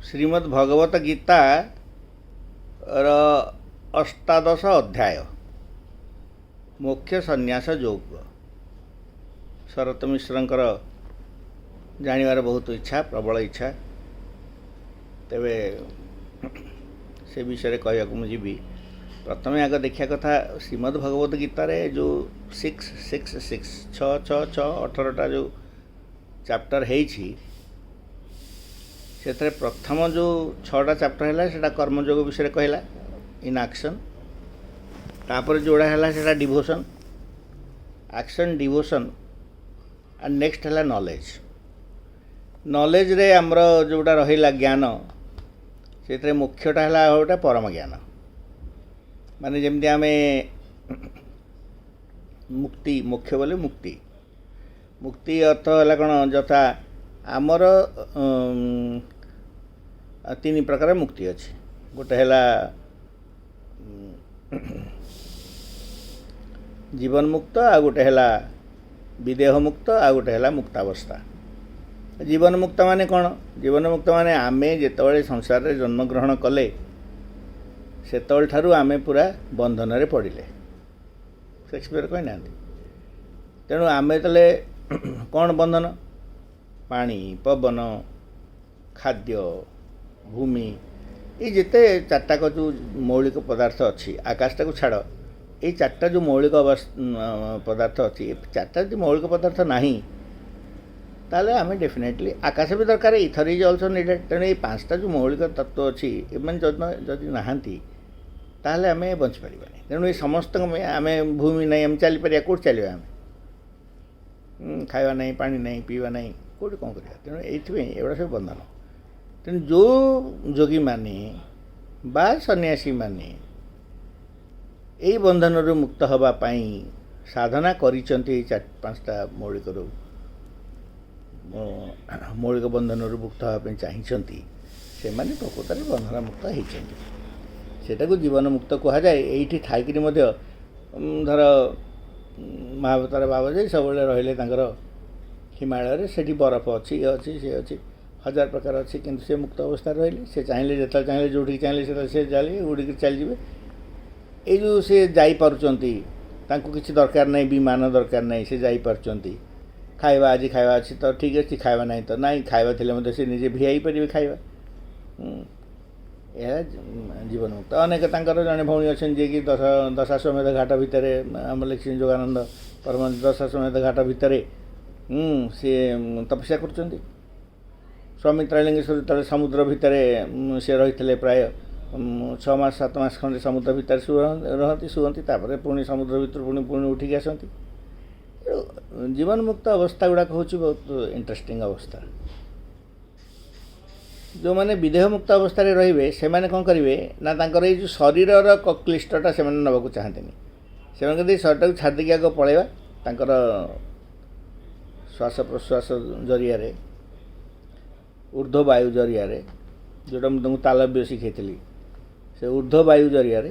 ଶ୍ରୀମଦ୍ ଭଗବତ ଗୀତାର ଅଷ୍ଟାଦଶ ଅଧ୍ୟାୟ, ମୋକ୍ଷ ସନ୍ନ୍ୟାସ ଯୋଗ। ଶରତ ମିଶ୍ରଙ୍କର ଜାଣିବାର ବହୁତ ଇଚ୍ଛା, ପ୍ରବଳ ଇଚ୍ଛା। ତେବେ ସେ ବିଷୟରେ କହିବାକୁ ମୁଁ ଯିବି। ପ୍ରଥମେ ଆଗ ଦେଖିବା କଥା, ଶ୍ରୀମଦ୍ ଭଗବତ ଗୀତାରେ ଯେଉଁ 6 6 6, 6 6 6, 18ଟା ଯେଉଁ ଚାପ୍ଟର ହେଇଛି, ସେଥିରେ ପ୍ରଥମ ଯେଉଁ ଛଅଟା ଚାପ୍ଟର ହେଲା, ସେଇଟା କର୍ମଯୋଗ ବିଷୟରେ କହିଲା ଇନ୍ ଆକ୍ସନ୍। ତାପରେ ଯେଉଁଟା ହେଲା, ସେଇଟା devotion, action, devotion and next ହେଲା ନଲେଜ୍। ନଲେଜରେ ଆମର ଯେଉଁଟା ରହିଲା ଜ୍ଞାନ, ସେଥିରେ ମୁଖ୍ୟଟା ହେଲା ଗୋଟେ ପରମ ଜ୍ଞାନ। ମାନେ ଯେମିତି ଆମେ ମୁକ୍ତି, ମୋକ୍ଷ ବୋଲି ମୁକ୍ତି। ମୁକ୍ତି ଅର୍ଥ ହେଲା କ'ଣ? ଯଥା ଆମର ତିନି ପ୍ରକାର ମୁକ୍ତି ଅଛି। ଗୋଟେ ହେଲା ଜୀବନ ମୁକ୍ତ, ଆଉ ଗୋଟେ ହେଲା ବିଦେହ ମୁକ୍ତ, ଆଉ ଗୋଟେ ହେଲା ମୁକ୍ତାବସ୍ଥା। ଜୀବନ ମୁକ୍ତ ମାନେ କ'ଣ? ଜୀବନ ମୁକ୍ତ ମାନେ ଆମେ ଯେତେବେଳେ ସଂସାରରେ ଜନ୍ମଗ୍ରହଣ କଲେ, ସେତେବେଳେ ଠାରୁ ଆମେ ପୁରା ବନ୍ଧନରେ ପଡ଼ିଲେ। ସେକ୍ସପିୟର କହିନାହାନ୍ତି? ତେଣୁ ଆମେ ଯେତେବେଳେ କ'ଣ ବନ୍ଧନ? ପାଣି, ପବନ, ଖାଦ୍ୟ, ଭୂମି, ଏଇ ଯେତେ ଚାରିଟାକ ଯେଉଁ ମୌଳିକ ପଦାର୍ଥ ଅଛି, ଆକାଶଟାକୁ ଛାଡ଼, ଏଇ ଚାରିଟା ଯେଉଁ ମୌଳିକ ପଦାର୍ଥ ଅଛି, ଏ ଚାରିଟା ଯଦି ମୌଳିକ ପଦାର୍ଥ ନାହିଁ, ତାହେଲେ ଆମେ ଡେଫିନେଟଲି, ଆକାଶ ବି ଦରକାର, ether is also needed। ତେଣୁ ଏଇ ପାଞ୍ଚଟା ଯେଉଁ ମୌଳିକ ତତ୍ତ୍ୱ ଅଛି, ଏମାନେ ଯଦି ନାହାନ୍ତି, ତାହେଲେ ଆମେ ବଞ୍ଚିପାରିବାନି। ତେଣୁ ଏ ସମସ୍ତଙ୍କ ପାଇଁ ଆମେ ଭୂମି ନାହିଁ, ଆମେ ଚାଲିପାରିବା? କେଉଁଠି ଚାଲିବା ଆମେ? ଖାଇବା ନାହିଁ, ପାଣି ନାହିଁ, ପିଇବା ନାହିଁ, କେଉଁଠି କ'ଣ କରିବା? ତେଣୁ ଏଇଥିପାଇଁ ଏଗୁଡ଼ା ସବୁ ବନ୍ଧନ। ତେଣୁ ଯେଉଁ ଯୋଗୀମାନେ ବା ସନ୍ନ୍ୟାସୀମାନେ ଏଇ ବନ୍ଧନରୁ ମୁକ୍ତ ହେବା ପାଇଁ ସାଧନା କରିଛନ୍ତି, ଏଇ ଚାରି ପାଞ୍ଚଟା ମୌଳିକ ବନ୍ଧନରୁ ମୁକ୍ତ ହେବା ପାଇଁ ଚାହିଁଛନ୍ତି, ସେମାନେ ପ୍ରକୃତରେ ବନ୍ଧନ ମୁକ୍ତ ହେଇଛନ୍ତି। ସେଟାକୁ ଜୀବନ ମୁକ୍ତ କୁହାଯାଏ। ଏଇଠି ଥାଇକିରି ମଧ୍ୟ ଧର ମହାବତାର ବାବାଜୀ ସବୁବେଳେ ରହିଲେ ତାଙ୍କର ହିମାଳୟରେ। ସେଠି ବରଫ ଅଛି, ଇଏ ଅଛି, ସିଏ ଅଛି, ହଜାର ପ୍ରକାର ଅଛି, କିନ୍ତୁ ସେ ମୁକ୍ତ ଅବସ୍ଥାରେ ରହିଲେ। ସେ ଚାହିଁଲେ, ଯେତେବେଳେ ଚାହିଁଲେ, ଯେଉଁଠିକି ଚାହିଁଲେ, ସେତେବେଳେ ସେ ଚାଲି ଉଡ଼ିକି ଚାଲିଯିବେ। ଏଇ ଯେଉଁ ସେ ଯାଇପାରୁଛନ୍ତି, ତାଙ୍କୁ କିଛି ଦରକାର ନାହିଁ, ବିମାନ ଦରକାର ନାହିଁ, ସେ ଯାଇପାରୁଛନ୍ତି। ଖାଇବା, ଆଜି ଖାଇବା ଅଛି ତ ଠିକ୍ ଅଛି, ଖାଇବା ନାହିଁ ତ ନାହିଁ। ଖାଇବା ଥିଲେ ମଧ୍ୟ ସେ ନିଜେ ଭିଆଇ ପାରିବେ ଖାଇବା। ଏହା ଜୀବନ ମୁକ୍ତ। ଅନେକ ତାଙ୍କର ଜଣେ ଭଉଣୀ ଅଛନ୍ତି, ଯିଏକି ଦଶାଶ୍ୱମେଧ ଘାଟ ଭିତରେ, ଆମର ଲେଖିଛନ୍ତି ଯୋଗାନନ୍ଦ ପରମହଂସ, ଦଶାଶ୍ୱମେଧ ଘାଟ ଭିତରେ ସିଏ ତପସ୍ୟା କରୁଛନ୍ତି। ସ୍ୱାମୀ ତ୍ରୈଲିଙ୍ଗେଶ୍ୱର ଯେତେବେଳେ ସମୁଦ୍ର ଭିତରେ ସେ ରହିଥିଲେ, ପ୍ରାୟ 6 ମାସ 7 ମାସ ଖଣ୍ଡେ ସମୁଦ୍ର ଭିତରେ ରହନ୍ତି, ଶୁଅନ୍ତି, ତାପରେ ପୁଣି ସମୁଦ୍ର ଭିତରୁ ପୁଣି ପୁଣି ଉଠିକି ଆସନ୍ତି। ଜୀବନ ମୁକ୍ତ ଅବସ୍ଥା ଗୁଡ଼ାକ ହେଉଛି ବହୁତ ଇଣ୍ଟରେଷ୍ଟିଂ ଅବସ୍ଥା। ଯେଉଁମାନେ ବିଦେହ ମୁକ୍ତ ଅବସ୍ଥାରେ ରହିବେ, ସେମାନେ କ'ଣ କରିବେ ନା, ତାଙ୍କର ଏଇ ଯେଉଁ ଶରୀରର କ୍ଲିଷ୍ଟଟା ସେମାନେ ନେବାକୁ ଚାହାନ୍ତିନି। ସେମାନେ ଯଦି ଶରୀରଟାକୁ ଛାଡ଼ିଦେଇକି ଆଗ ପଳେଇବା, ତାଙ୍କର ଶ୍ୱାସ ପ୍ରଶ୍ୱାସ ଜରିଆରେ, ଉର୍ଦ୍ଧ୍ୱ ବାୟୁ ଜରିଆରେ, ଯେଉଁଟା ମୁଁ ତୁମକୁ ତାଲବ୍ୟ ଶିଖେଇଥିଲି, ସେ ଉର୍ଦ୍ଧ୍ୱ ବାୟୁ ଜରିଆରେ,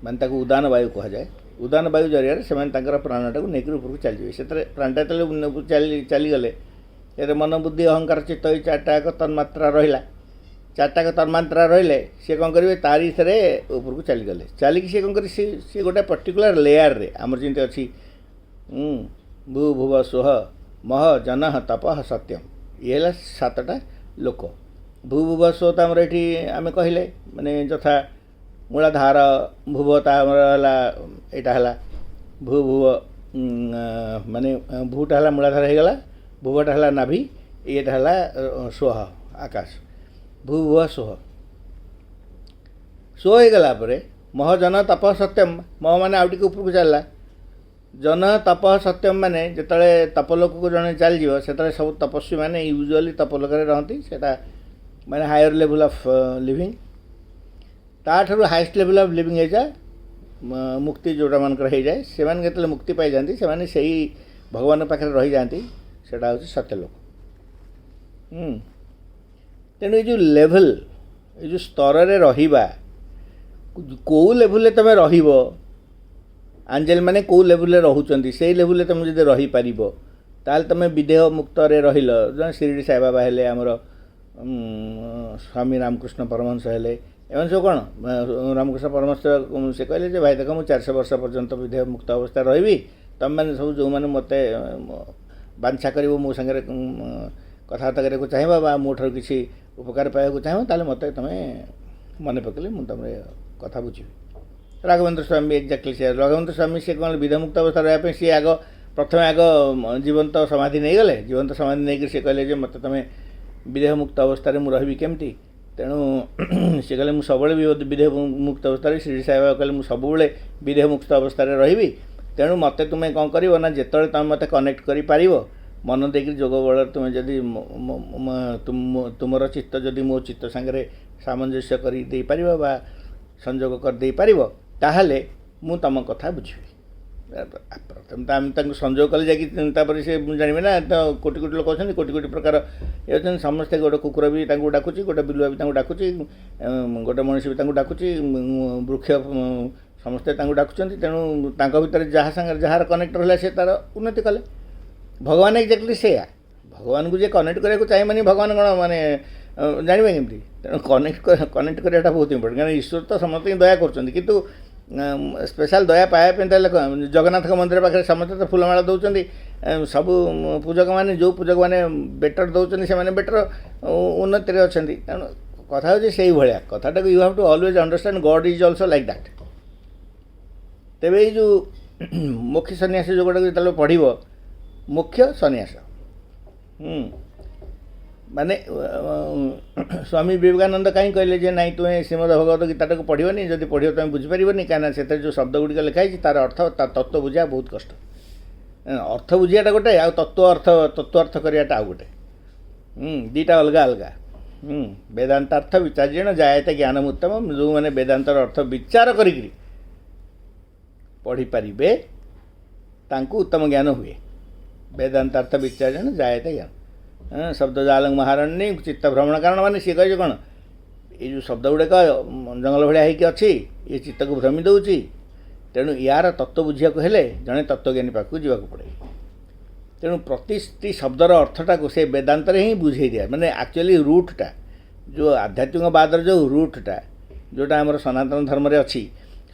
ମାନେ ତାକୁ ଉଦାନ ବାୟୁ କୁହାଯାଏ, ଉଦାନ ବାୟୁ ଜରିଆରେ ସେମାନେ ତାଙ୍କର ପ୍ରାଣଟାକୁ ନେଇକରି ଉପରକୁ ଚାଲିଯିବେ। ସେଥିରେ ପ୍ରାଣଟା ଯେତେବେଳେ ଚାଲିଗଲେ, ଏଥିରେ ମନ, ବୁଦ୍ଧି, ଅହଙ୍କାର, ଚିତ୍ତ, ଏଇ ଚାରିଟା ଯାକ ତନ୍ମାତ୍ରା ରହିଲା। ଚାରିଟାକ ତନ୍ମାତ୍ରା ରହିଲେ ସିଏ କ'ଣ କରିବେ? ତାରି ଭିତରେ ଉପରକୁ ଚାଲିଗଲେ। ଚାଲିକି ସିଏ କ'ଣ କରିବେ? ସିଏ ଗୋଟେ ପର୍ଟିକୁଲାର ଲେୟାରରେ, ଆମର ଯେମିତି ଅଛି ଭୂ, ଭୁବ, ସ୍ୱଃ, ମହ, ଜନଃ, ତପଃ, ସତ୍ୟମ, ଇଏ ହେଲା ସାତଟା ଲୋକ। ଭୂ, ଭୁବ, ସ୍ୱ ତ ଆମର ଏଠି ଆମେ କହିଲେ, ମାନେ ଯଥା ମୂଳାଧାର, ଭୁବତା ଆମର ହେଲା, ଏଇଟା ହେଲା ଭୂ, ଭୁବ, ମାନେ ଭୂଟା ହେଲା ମୂଳାଧାର ହେଇଗଲା, ଭୁବଟା ହେଲା ନାଭି, ଇଏଟା ହେଲା ସ୍ୱଃ ଆକାଶ। ଭୂ, ଭୁବ, ସ୍ୱଃ, ସ୍ୱ ହେଇଗଲା ପରେ ମହ, ଜନ, ତପ, ସତ୍ୟମ। ମହ ମାନେ ଆଉ ଟିକେ ଉପରକୁ ଚାଲିଲା। ଜନ, ତପ, ସତ୍ୟମ ମାନେ ଯେତେବେଳେ ତପଲୋକକୁ ଜଣେ ଚାଲିଯିବ, ସେତେବେଳେ ସବୁ ତପସ୍ୱୀ ମାନେ ୟୁଜୁଆଲି ତପଲୋକରେ ରହନ୍ତି। ସେଇଟା ମାନେ ହାୟର ଲେଭେଲ୍ ଅଫ୍ ଲିଭିଂ। ତାଠାରୁ ହାଏଷ୍ଟ ଲେଭେଲ୍ ଅଫ୍ ଲିଭିଂ ହେଇଯାଏ ମୁକ୍ତି, ଯେଉଁଟା ମାନଙ୍କର ହେଇଯାଏ। ସେମାନେ ଯେତେବେଳେ ମୁକ୍ତି ପାଇଯାଆନ୍ତି, ସେମାନେ ସେଇ ଭଗବାନଙ୍କ ପାଖରେ ରହିଯାଆନ୍ତି। ସେଇଟା ହେଉଛି ସତ୍ୟଲୋକ। ତେଣୁ ଏଇ ଯେଉଁ ଲେଭେଲ୍, ଏଇ ଯେଉଁ ସ୍ତରରେ ରହିବା, କେଉଁ ଲେଭେଲରେ ତୁମେ ରହିବ, ଆଞ୍ଜେଲ ମାନେ କେଉଁ ଲେଭେଲରେ ରହୁଛନ୍ତି, ସେଇ ଲେଭେଲରେ ତୁମେ ଯଦି ରହିପାରିବ, ତାହେଲେ ତୁମେ ବିଦେହ ମୁକ୍ତରେ ରହିଲ। ଜଣେ ଶିରିଡ଼ି ସାଇବାବା ହେଲେ, ଆମର ସ୍ୱାମୀ ରାମକୃଷ୍ଣ ପରମହଂସ ହେଲେ, ଏମାନେ ସବୁ କ'ଣ, ରାମକୃଷ୍ଣ ପରମହଂସ ସେ କହିଲେ ଯେ ଭାଇ ଦେଖ, ମୁଁ 400 ବର୍ଷ ପର୍ଯ୍ୟନ୍ତ ବିଦେହ ମୁକ୍ତ ଅବସ୍ଥାରେ ରହିବି। ତୁମେମାନେ ସବୁ ଯେଉଁମାନେ ମୋତେ ବାଞ୍ଛା କରିବ, ମୋ ସାଙ୍ଗରେ କଥାବାର୍ତ୍ତା କରିବାକୁ ଚାହିଁବ ବା ମୋ ଠାରୁ କିଛି ଉପକାର ପାଇବାକୁ ଚାହିଁବ, ତାହେଲେ ମୋତେ ତୁମେ ମନେ ପକେଇଲେ ମୁଁ ତୁମର କଥା ବୁଝିବି। ରାଘବେନ୍ଦ୍ର ସ୍ୱାମୀ ଏକ୍ଜାକ୍ଟଲି ସେ ରାଘବେନ୍ଦ୍ର ସ୍ୱାମୀ, ସେ କ'ଣ ବିଦେହମୁକ୍ତ ଅବସ୍ଥା ରହିବା ପାଇଁ ସିଏ ଆଗ ପ୍ରଥମେ ଆଗ ଜୀବନ୍ତ ସମାଧି ନେଇଗଲେ। ଜୀବନ୍ତ ସମାଧି ନେଇକରି ସେ କହିଲେ ଯେ ମୋତେ ତୁମେ ବିଦେହମୁକ୍ତ ଅବସ୍ଥାରେ ମୁଁ ରହିବି କେମିତି? ତେଣୁ ସେ କହିଲେ, ମୁଁ ସବୁବେଳେ ବିଦେହ ମୁକ୍ତ ଅବସ୍ଥାରେ। ଶିରିଡ଼ି ସାଇବାବା କହିଲେ, ମୁଁ ସବୁବେଳେ ବିଦେହମୁକ୍ତ ଅବସ୍ଥାରେ ରହିବି। ତେଣୁ ମୋତେ ତୁମେ କ'ଣ କରିବ ନା, ଯେତେବେଳେ ତୁମେ ମୋତେ କନେକ୍ଟ କରିପାରିବ, ମନ ଦେଇକରି ଯୋଗ ବଳରେ ତୁମେ ଯଦି ତୁମର ଚିତ୍ତ ଯଦି ମୋ ଚିତ୍ତ ସାଙ୍ଗରେ ସାମଞ୍ଜସ୍ୟ କରି ଦେଇପାରିବ ବା ସଂଯୋଗ କରିଦେଇପାରିବ, ତାହେଲେ ମୁଁ ତୁମ କଥା ବୁଝିବି। ପ୍ରଥମେ ତ ଆମେ ତାଙ୍କୁ ସଂଯୋଗ କଲେ ଯାଇକି ତାପରେ ସେ ଜାଣିବେ ନା। ତ କୋଟି କୋଟି ଲୋକ ଅଛନ୍ତି, କୋଟି କୋଟି ପ୍ରକାର ଇଏ ଅଛନ୍ତି ସମସ୍ତେ। ଗୋଟେ କୁକୁର ବି ତାଙ୍କୁ ଡାକୁଛି, ଗୋଟେ ବିଲୁଆ ବି ତାଙ୍କୁ ଡାକୁଛି, ଗୋଟେ ମଣିଷ ବି ତାଙ୍କୁ ଡାକୁଛି, ବୃକ୍ଷ, ସମସ୍ତେ ତାଙ୍କୁ ଡାକୁଛନ୍ତି। ତେଣୁ ତାଙ୍କ ଭିତରେ ଯାହା ସାଙ୍ଗରେ ଯାହାର କନେକ୍ଟ ରହିଲା, ସେ ତା'ର ଉନ୍ନତି କଲେ। ଭଗବାନ ଏକ୍ଜାକ୍ଟଲି ସେଇଆ। ଭଗବାନଙ୍କୁ ଯିଏ କନେକ୍ଟ କରିବାକୁ ଚାହିଁବନି, ଭଗବାନ କ'ଣ ମାନେ ଜାଣିବେ କେମିତି? ତେଣୁ କନେକ୍ଟ କରିବାଟା ବହୁତ ଇମ୍ପୋର୍ଟାଣ୍ଟ। କାରଣ ଈଶ୍ୱର ତ ସମସ୍ତଙ୍କୁ ଦୟା କରୁଛନ୍ତି, କିନ୍ତୁ ସ୍ପେଶାଲ ଦୟା ପାଇବା ପାଇଁ ତାହେଲେ ଜଗନ୍ନାଥଙ୍କ ମନ୍ଦିର ପାଖରେ ସମସ୍ତେ ତ ଫୁଲମାଳ ଦେଉଛନ୍ତି। ସବୁ ପୂଜକମାନେ, ଯେଉଁ ପୂଜକମାନେ ବେଟର୍ ଦେଉଛନ୍ତି, ସେମାନେ ବେଟର୍ ଉନ୍ନତିରେ ଅଛନ୍ତି। ତେଣୁ କଥା ହେଉଛି ସେଇଭଳିଆ କଥାଟାକୁ you have to always understand, God is also like that. ତେବେ ଏଇ ଯେଉଁ ମୋକ୍ଷ ସନ୍ନ୍ୟାସ ଯୋଗଟାକୁ ଯେତେବେଳେ ପଢ଼ିବ, ମୋକ୍ଷ ସନ୍ନ୍ୟାସ ମାନେ ସ୍ୱାମୀ ବିବେକାନନ୍ଦ କାହିଁ କହିଲେ ଯେ ନାଇଁ, ତୁମେ ଶ୍ରୀମଦ ଭଗବତ ଗୀତାଟାକୁ ପଢ଼ିବନି, ଯଦି ପଢ଼ିବ ତୁମେ ବୁଝିପାରିବନି? କାହିଁକିନା ସେଥିରେ ଯେଉଁ ଶବ୍ଦ ଗୁଡ଼ିକ ଲେଖା ହେଇଛି, ତାର ଅର୍ଥ, ତା ତତ୍ତ୍ୱ ବୁଝିବା ବହୁତ କଷ୍ଟ। ଅର୍ଥ ବୁଝିବାଟା ଗୋଟେ, ଆଉ ତତ୍ତ୍ୱ ଅର୍ଥ କରିବାଟା ଆଉ ଗୋଟେ, ଦୁଇଟା ଅଲଗା ଅଲଗା। ବେଦାନ୍ତାର୍ଥ ବିଚାର୍ଯ୍ୟେଣ ଜାୟତେ ଜ୍ଞାନମ ଉତ୍ତମ। ଯେଉଁମାନେ ବେଦାନ୍ତର ଅର୍ଥ ବିଚାର କରିକିରି ପଢ଼ିପାରିବେ, ତାଙ୍କୁ ଉତ୍ତମ ଜ୍ଞାନ ହୁଏ। ବେଦାନ୍ତାର୍ଥ ବିଚାର୍ଯ୍ୟେଣ ଜାୟତେ ଜ୍ଞାନ ଶବ୍ଦ ଜାଲଂ ମହାରଣ୍ୟ ଚିତ୍ତ ଭ୍ରମଣ କାରଣ। ମାନେ ସିଏ କହିছে କ'ଣ, ଏଇ ଯେଉଁ ଶବ୍ଦ ଗୁଡ଼ିକ ଜଙ୍ଗଲ ଭଳିଆ ହେଇକି ଅଛି, ଏ ଚିତ୍ତକୁ ଭ୍ରମି ଦେଉଛି। ତେଣୁ ୟାର ତତ୍ତ୍ୱ ବୁଝିବାକୁ ହେଲେ ଜଣେ ତତ୍ତ୍ୱଜ୍ଞାନୀ ପାଖକୁ ଯିବାକୁ ପଡ଼େ। ତେଣୁ ପ୍ରତିଟି ଶବ୍ଦର ଅର୍ଥଟାକୁ ସେ ବେଦାନ୍ତରେ ହିଁ ବୁଝେଇ ଦିଏ। ମାନେ ଆକ୍ଚୁଆଲି ରୁଟ୍ଟା ଯେଉଁ ଆଧ୍ୟାତ୍ମିକବାଦର ଯେଉଁ ରୁଟ୍ଟା, ଯେଉଁଟା ଆମର ସନାତନ ଧର୍ମରେ ଅଛି,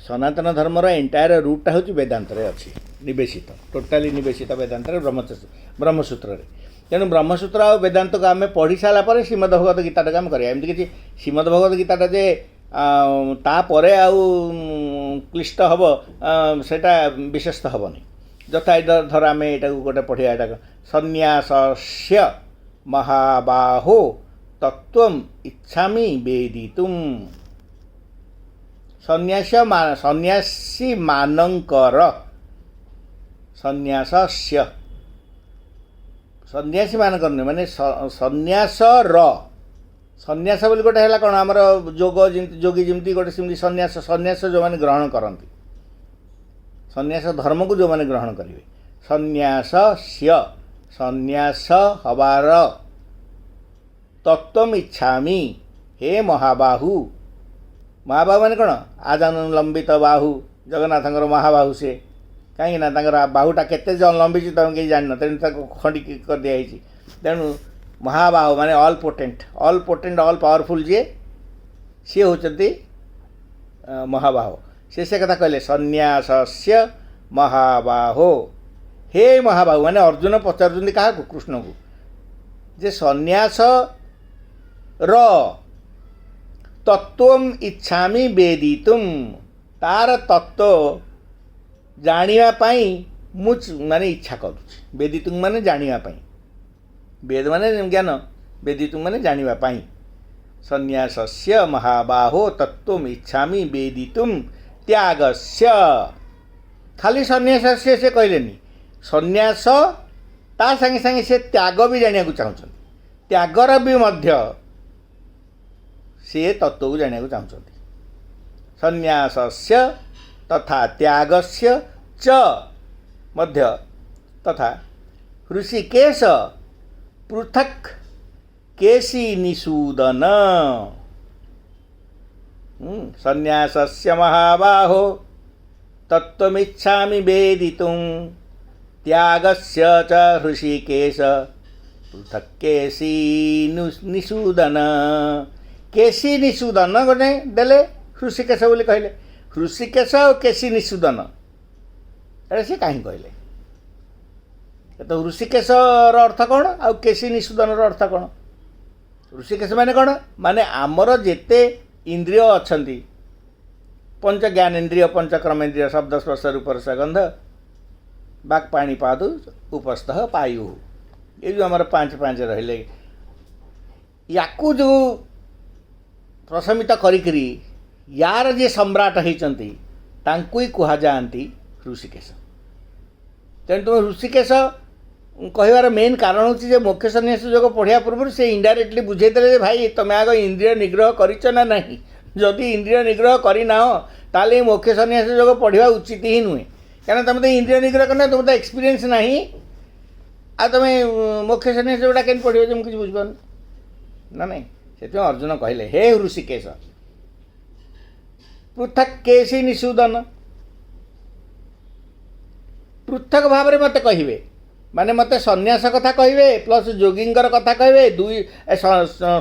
ସନାତନ ଧର୍ମର ଏଣ୍ଟାୟାର ରୁଟ୍ଟା ହେଉଛି ବେଦାନ୍ତରେ ଅଛି ନିବେଶିତ, ଟୋଟାଲି ନିବେଶିତ ବେଦାନ୍ତରେ, ବ୍ରହ୍ମସୂତ୍ରରେ। ତେଣୁ ବ୍ରହ୍ମସୂତ୍ର ଆଉ ବେଦାନ୍ତକୁ ଆମେ ପଢ଼ି ସାରିଲା ପରେ ଶ୍ରୀମଦ ଭଗବତ ଗୀତାଟାକୁ ଆମେ କରିବା। ଏମିତି କିଛି ଶ୍ରୀମଦ ଭଗବତ ଗୀତାଟା ଯେ ତାପରେ ଆଉ କ୍ଲିଷ୍ଟ ହେବ, ସେଇଟା ବିଶେଷ ତ ହେବନି। ଯଥା ଧର ଆମେ ଏଇଟାକୁ ଗୋଟେ ପଢ଼ିବା। ଏଇଟା ସନ୍ନ୍ୟାସସ୍ୟ ମହାବାହୋ ତତ୍ତ୍ୱମ୍ ଇଚ୍ଛାମି ବେଦିତୁମ୍। ସନ୍ନ୍ୟାସୀ ମାନଙ୍କର, ସନ୍ନ୍ୟାସସ୍ୟ, ସନ୍ନ୍ୟାସୀ ମାନଙ୍କର ନୁହେଁ, ମାନେ ସନ୍ନ୍ୟାସର। ସନ୍ନ୍ୟାସ ବୋଲି ଗୋଟେ ହେଲା କ'ଣ, ଆମର ଯୋଗ ଯେମିତି, ଯୋଗୀ ଯେମିତି ଗୋଟେ, ସେମିତି ସନ୍ନ୍ୟାସ। ସନ୍ନ୍ୟାସ ଯେଉଁମାନେ ଗ୍ରହଣ କରନ୍ତି, ସନ୍ନ୍ୟାସ ଧର୍ମକୁ ଯେଉଁମାନେ ଗ୍ରହଣ କରିବେ, ସନ୍ନ୍ୟାସସ୍ୟ, ସନ୍ନ୍ୟାସ ହବାର ତତ୍ତ୍ୱମ୍ ଇଚ୍ଛାମି ହେ ମହାବାହୁ। ମହାବାହୁ ମାନେ କ'ଣ? ଆଜାନୁଲମ୍ବିତ ବାହୁ, ଜଗନ୍ନାଥଙ୍କର ମହାବାହୁ ସେ। କାହିଁକି ନା ତାଙ୍କର ବାହୁଟା କେତେ ଲମ୍ବିଛି ତମେ କେହି ଜାଣିନ, ତେଣୁ ତାକୁ ଖଣ୍ଡି କରିଦିଆହେଇଛି। ତେଣୁ ମହାବାହୁ ମାନେ all potent, all potent, all powerful ଯିଏ, ସିଏ ହେଉଛନ୍ତି ମହାବାହୁ। ସେ ସେ କଥା କହିଲେ, ସନ୍ନ୍ୟାସସ୍ୟ ମହାବାହୋ, ହେ ମହାବାହୁ। ମାନେ ଅର୍ଜୁନ ପଚାରୁଛନ୍ତି କାହାକୁ? କୃଷ୍ଣକୁ, ଯେ ସନ୍ନ୍ୟାସର ତତ୍ତ୍ୱମ୍ ଇଚ୍ଛାମି ବେଦିତୁମ୍, ତାର ତତ୍ତ୍ୱ ଜାଣିବା ପାଇଁ ମୁଁ ମାନେ ଇଚ୍ଛା କରୁଛି। ବେଦିତୁମ୍ ମାନେ ଜାଣିବା ପାଇଁ, ବେଦ ମାନେ ଜ୍ଞାନ, ବେଦିତୁମ୍ ମାନେ ଜାଣିବା ପାଇଁ। ସନ୍ନ୍ୟାସସ୍ୟ ମହାବାହୋ ତତ୍ତ୍ୱମ୍ ଇଚ୍ଛାମି ବେଦିତୁମ୍ ତ୍ୟାଗସ୍ୟ। ଖାଲି ସନ୍ନ୍ୟାସସ୍ୟ ସେ କହିଲେନି, ସନ୍ନ୍ୟାସ ତା ସାଙ୍ଗେ ସାଙ୍ଗେ ସେ ତ୍ୟାଗ ବି ଜାଣିବାକୁ ଚାହୁଁଛନ୍ତି। ତ୍ୟାଗର ବି ମଧ୍ୟ ସେ ତତ୍ତ୍ୱକୁ ଜାଣିବାକୁ ଚାହୁଁଛନ୍ତି। ସନ୍ନ୍ୟାସସ୍ୟ ତଥା ତ୍ୟାଗସ୍ୟ ଚ ମଧ୍ୟ ତଥା ହୃଷିକେଶ ପୃଥକ୍ କେଶୀ ନିଷୂଦନ। ସନ୍ନ୍ୟାସସ୍ୟ ମହାବାହୋ ତତ୍ତ୍ୱମିଚ୍ଛାମି ବେଦିତୁଂ ତ୍ୟାଗସ୍ୟ ଚ ହୃଷିକେଶ ପୃଥକ୍ କେଶୀ ନିଷୂଦନ। କେଶୀ ନିଷୂଦନ ଗୋଟେ ଦେଲେ ହୃଷିକେଶ ବୋଲି କହିଲେ। ହୃଷିକେଶ ଆଉ କେଶୀ ନିଷୂଦନ ଏଇଟା ସେ କାହିଁ କହିଲେ? ତ ହୃଷିକେଶର ଅର୍ଥ କ'ଣ ଆଉ କେଶୀ ନିଷୂଦନର ଅର୍ଥ କ'ଣ? ଋଷିକେଶ ମାନେ କ'ଣ? ମାନେ ଆମର ଯେତେ ଇନ୍ଦ୍ରିୟ ଅଛନ୍ତି, ପଞ୍ଚ ଜ୍ଞାନେନ୍ଦ୍ରିୟ, ପଞ୍ଚ କର୍ମେନ୍ଦ୍ରିୟ, ଶବ୍ଦ ସ୍ପର୍ଶ ରୂପ ରସ ଗନ୍ଧ, ବାକ୍ ପାଣି ପାଦୁ ଉପସ୍ଥ ପାୟୁ, ଏ ଯେଉଁ ଆମର ପାଞ୍ଚ ପାଞ୍ଚ ରହିଲେ, ୟାକୁ ଯେଉଁ ପ୍ରଶମିତ କରିକିରି ୟାର ଯିଏ ସମ୍ରାଟ ହେଇଛନ୍ତି ତାଙ୍କୁ ହିଁ କୁହାଯାଆନ୍ତି ଋଷିକେଶ। ତେଣୁ ତୁମେ ଋଷିକେଶ କହିବାର ମେନ୍ କାରଣ ହେଉଛି ଯେ ମୋକ୍ଷ ସନ୍ନ୍ୟାସ ଯୋଗ ପଢ଼ିବା ପୂର୍ବରୁ ସେ ଇନଡାଇରେକ୍ଟଲି ବୁଝେଇଦେଲେ ଯେ ଭାଇ ତୁମେ ଆଗ ଇନ୍ଦ୍ରିୟ ନିଗ୍ରହ କରିଛ ନା ନାହିଁ। ଯଦି ଇନ୍ଦ୍ରିୟ ନିଗ୍ରହ କରିନାହ ତାହେଲେ ଏ ମୋକ୍ଷ ସନ୍ନ୍ୟାସ ଯୋଗ ପଢ଼ିବା ଉଚିତ ହିଁ ନୁହେଁ, କାରଣ ତୁମେ ତ ଇନ୍ଦ୍ରିୟ ନିଗ୍ରହ କରିନା, ତୁମର ତ ଏକ୍ସପିରିଏନ୍ସ ନାହିଁ, ଆଉ ତୁମେ ମୋକ୍ଷ ସନ୍ନ୍ୟାସ ଯୋଗଟା କେମିତି ପଢ଼ିବ ଯେ ମୁଁ କିଛି ବୁଝିପାରୁନି ନା ନାହିଁ। ସେଥିପାଇଁ ଅର୍ଜୁନ କହିଲେ ହେ ଋଷିକେଶ ପୃଥକ୍ କେଶୀ ନିଷୂଦନ, ପୃଥକ ଭାବରେ ମୋତେ କହିବେ, ମାନେ ମୋତେ ସନ୍ନ୍ୟାସ କଥା କହିବେ ପ୍ଲସ୍ ଯୋଗୀଙ୍କର କଥା କହିବେ, ଦୁଇ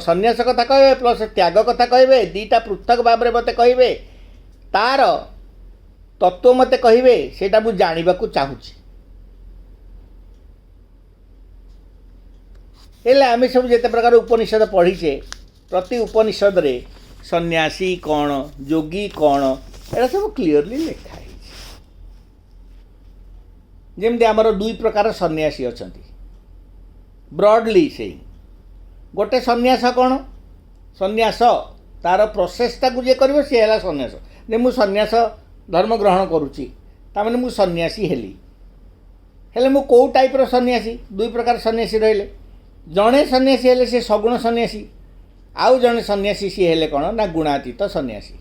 ସନ୍ନ୍ୟାସ କଥା କହିବେ ପ୍ଲସ୍ ତ୍ୟାଗ କଥା କହିବେ, ଦୁଇଟା ପୃଥକ ଭାବରେ ମୋତେ କହିବେ, ତାର ତତ୍ତ୍ୱ ମୋତେ କହିବେ, ସେଇଟା ମୁଁ ଜାଣିବାକୁ ଚାହୁଁଛି। ହେଲେ ଆମେ ସବୁ ଯେତେ ପ୍ରକାର ଉପନିଷଦ ପଢ଼ିଛେ, ପ୍ରତି ଉପନିଷଦରେ ସନ୍ନ୍ୟାସୀ କ'ଣ, ଯୋଗୀ କ'ଣ, ଏଇଟା ସବୁ କ୍ଲିଅରଲି ଲେଖା ହେଇଛି। ଯେମିତି ଆମର ଦୁଇ ପ୍ରକାର ସନ୍ନ୍ୟାସୀ ଅଛନ୍ତି ବ୍ରଡ଼ଲି, ସେଇ ଗୋଟେ ସନ୍ନ୍ୟାସ କ'ଣ, ସନ୍ନ୍ୟାସ ତାର ପ୍ରୋସେସଟାକୁ ଯିଏ କରିବ ସିଏ ହେଲା ସନ୍ନ୍ୟାସ। ଯେ ମୁଁ ସନ୍ନ୍ୟାସ ଧର୍ମ ଗ୍ରହଣ କରୁଛି, ତାମାନେ ମୁଁ ସନ୍ନ୍ୟାସୀ ହେଲି। ହେଲେ ମୁଁ କେଉଁ ଟାଇପ୍ର ସନ୍ନ୍ୟାସୀ? ଦୁଇ ପ୍ରକାର ସନ୍ନ୍ୟାସୀ ରହିଲେ। ଜଣେ ସନ୍ନ୍ୟାସୀ ହେଲେ ସେ ସଗୁଣ ସନ୍ନ୍ୟାସୀ, ଆଉ ଜଣେ ସନ୍ନ୍ୟାସୀ ସିଏ ହେଲେ କ'ଣ ନା ଗୁଣାତୀତ ସନ୍ନ୍ୟାସୀ।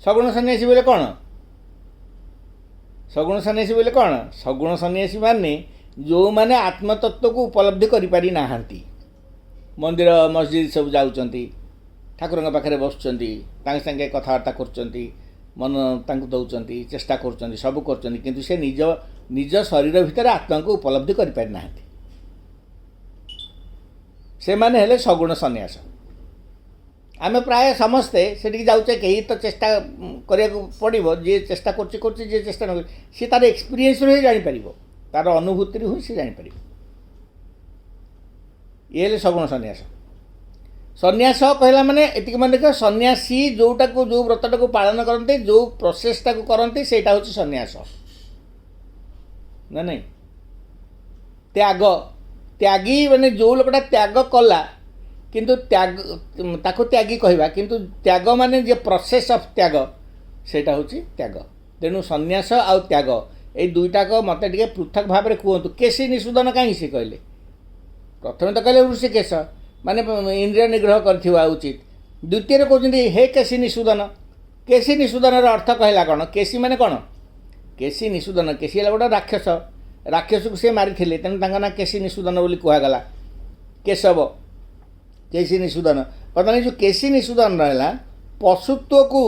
ସଗୁଣ ସନ୍ନ୍ୟାସୀ ବୋଲେ କ'ଣ? ସଗୁଣ ସନ୍ନ୍ୟାସୀ ବୋଲେ କ'ଣ? ସଗୁଣ ସନ୍ନ୍ୟାସୀ ମାନେ ଯେଉଁମାନେ ଆତ୍ମତତ୍ତ୍ୱକୁ ଉପଲବ୍ଧି କରିପାରି ନାହାନ୍ତି, ମନ୍ଦିର ମସଜିଦ ସବୁ ଯାଉଛନ୍ତି, ଠାକୁରଙ୍କ ପାଖରେ ବସୁଛନ୍ତି, ତାଙ୍କ ସାଙ୍ଗେ କଥାବାର୍ତ୍ତା କରୁଛନ୍ତି, ମନ ତାଙ୍କୁ ଦେଉଛନ୍ତି, ଚେଷ୍ଟା କରୁଛନ୍ତି, ସବୁ କରୁଛନ୍ତି, କିନ୍ତୁ ସେ ନିଜ ନିଜ ଶରୀର ଭିତରେ ଆତ୍ମାକୁ ଉପଲବ୍ଧି କରିପାରି ନାହାନ୍ତି। ସେମାନେ ହେଲେ ସଗୁଣ ସନ୍ନ୍ୟାସ। ଆମେ ପ୍ରାୟ ସମସ୍ତେ ସେଠିକି ଯାଉଛେ, କେହି ତ ଚେଷ୍ଟା କରିବାକୁ ପଡ଼ିବ, ଯିଏ ଚେଷ୍ଟା କରୁଛି କରୁଛି, ଯିଏ ଚେଷ୍ଟା ନ କରୁଛି ସିଏ ତା'ର ଏକ୍ସପିରିଏନ୍ସରୁ ହିଁ ଜାଣିପାରିବ, ତା'ର ଅନୁଭୂତିରୁ ହିଁ ସେ ଜାଣିପାରିବ। ଇଏ ହେଲେ ସଗୁଣ ସନ୍ନ୍ୟାସ। ସନ୍ନ୍ୟାସ କହିଲା ମାନେ ଏତିକି ମନେ ରଖିବ, ସନ୍ନ୍ୟାସୀ ଯେଉଁଟାକୁ ଯେଉଁ ବ୍ରତଟାକୁ ପାଳନ କରନ୍ତି, ଯେଉଁ ପ୍ରୋସେସଟାକୁ କରନ୍ତି, ସେଇଟା ହେଉଛି ସନ୍ନ୍ୟାସ। ନା ନାଇଁ, ତ୍ୟାଗ, ତ୍ୟାଗୀ ମାନେ ଯେଉଁ ଲୋକଟା ତ୍ୟାଗ କଲା, କିନ୍ତୁ ତ୍ୟାଗ ତାକୁ ତ୍ୟାଗୀ କହିବା, କିନ୍ତୁ ତ୍ୟାଗ ମାନେ ଯେ ପ୍ରୋସେସ୍ ଅଫ୍ ତ୍ୟାଗ, ସେଇଟା ହେଉଛି ତ୍ୟାଗ। ତେଣୁ ସନ୍ନ୍ୟାସ ଆଉ ତ୍ୟାଗ ଏଇ ଦୁଇଟାକ ମୋତେ ଟିକେ ପୃଥକ ଭାବରେ କୁହନ୍ତୁ। କେଶୀ ନିଷୂଦନ କାହିଁକି ସେ କହିଲେ? ପ୍ରଥମେ ତ କହିଲେ ଋଷିକେଶ ମାନେ ଇନ୍ଦ୍ରିୟ ନିଗ୍ରହ କରିଥିବା ଉଚିତ, ଦ୍ୱିତୀୟରେ କହୁଛନ୍ତି ହେ କେଶୀ ନିଷୂଦନ। କେଶୀ ନିଷୂଦନର ଅର୍ଥ କହିଲା କ'ଣ? କେଶୀ ମାନେ କ'ଣ? କେଶୀ ନିଷୂଦନ, କେଶୀ ହେଲା ଗୋଟେ ରାକ୍ଷସ, ରାକ୍ଷସକୁ ସେ ମାରିଥିଲେ, ତେଣୁ ତାଙ୍କ ନାଁ କେଶୀ ନିଷୂଦନ ବୋଲି କୁହାଗଲା। କେଶବ, କେଶୀ ନିଷୂଦନ। ବର୍ତ୍ତମାନ ଏ ଯେଉଁ କେଶୀ ନିଷୂଦନ ରହିଲା, ପଶୁତ୍ୱକୁ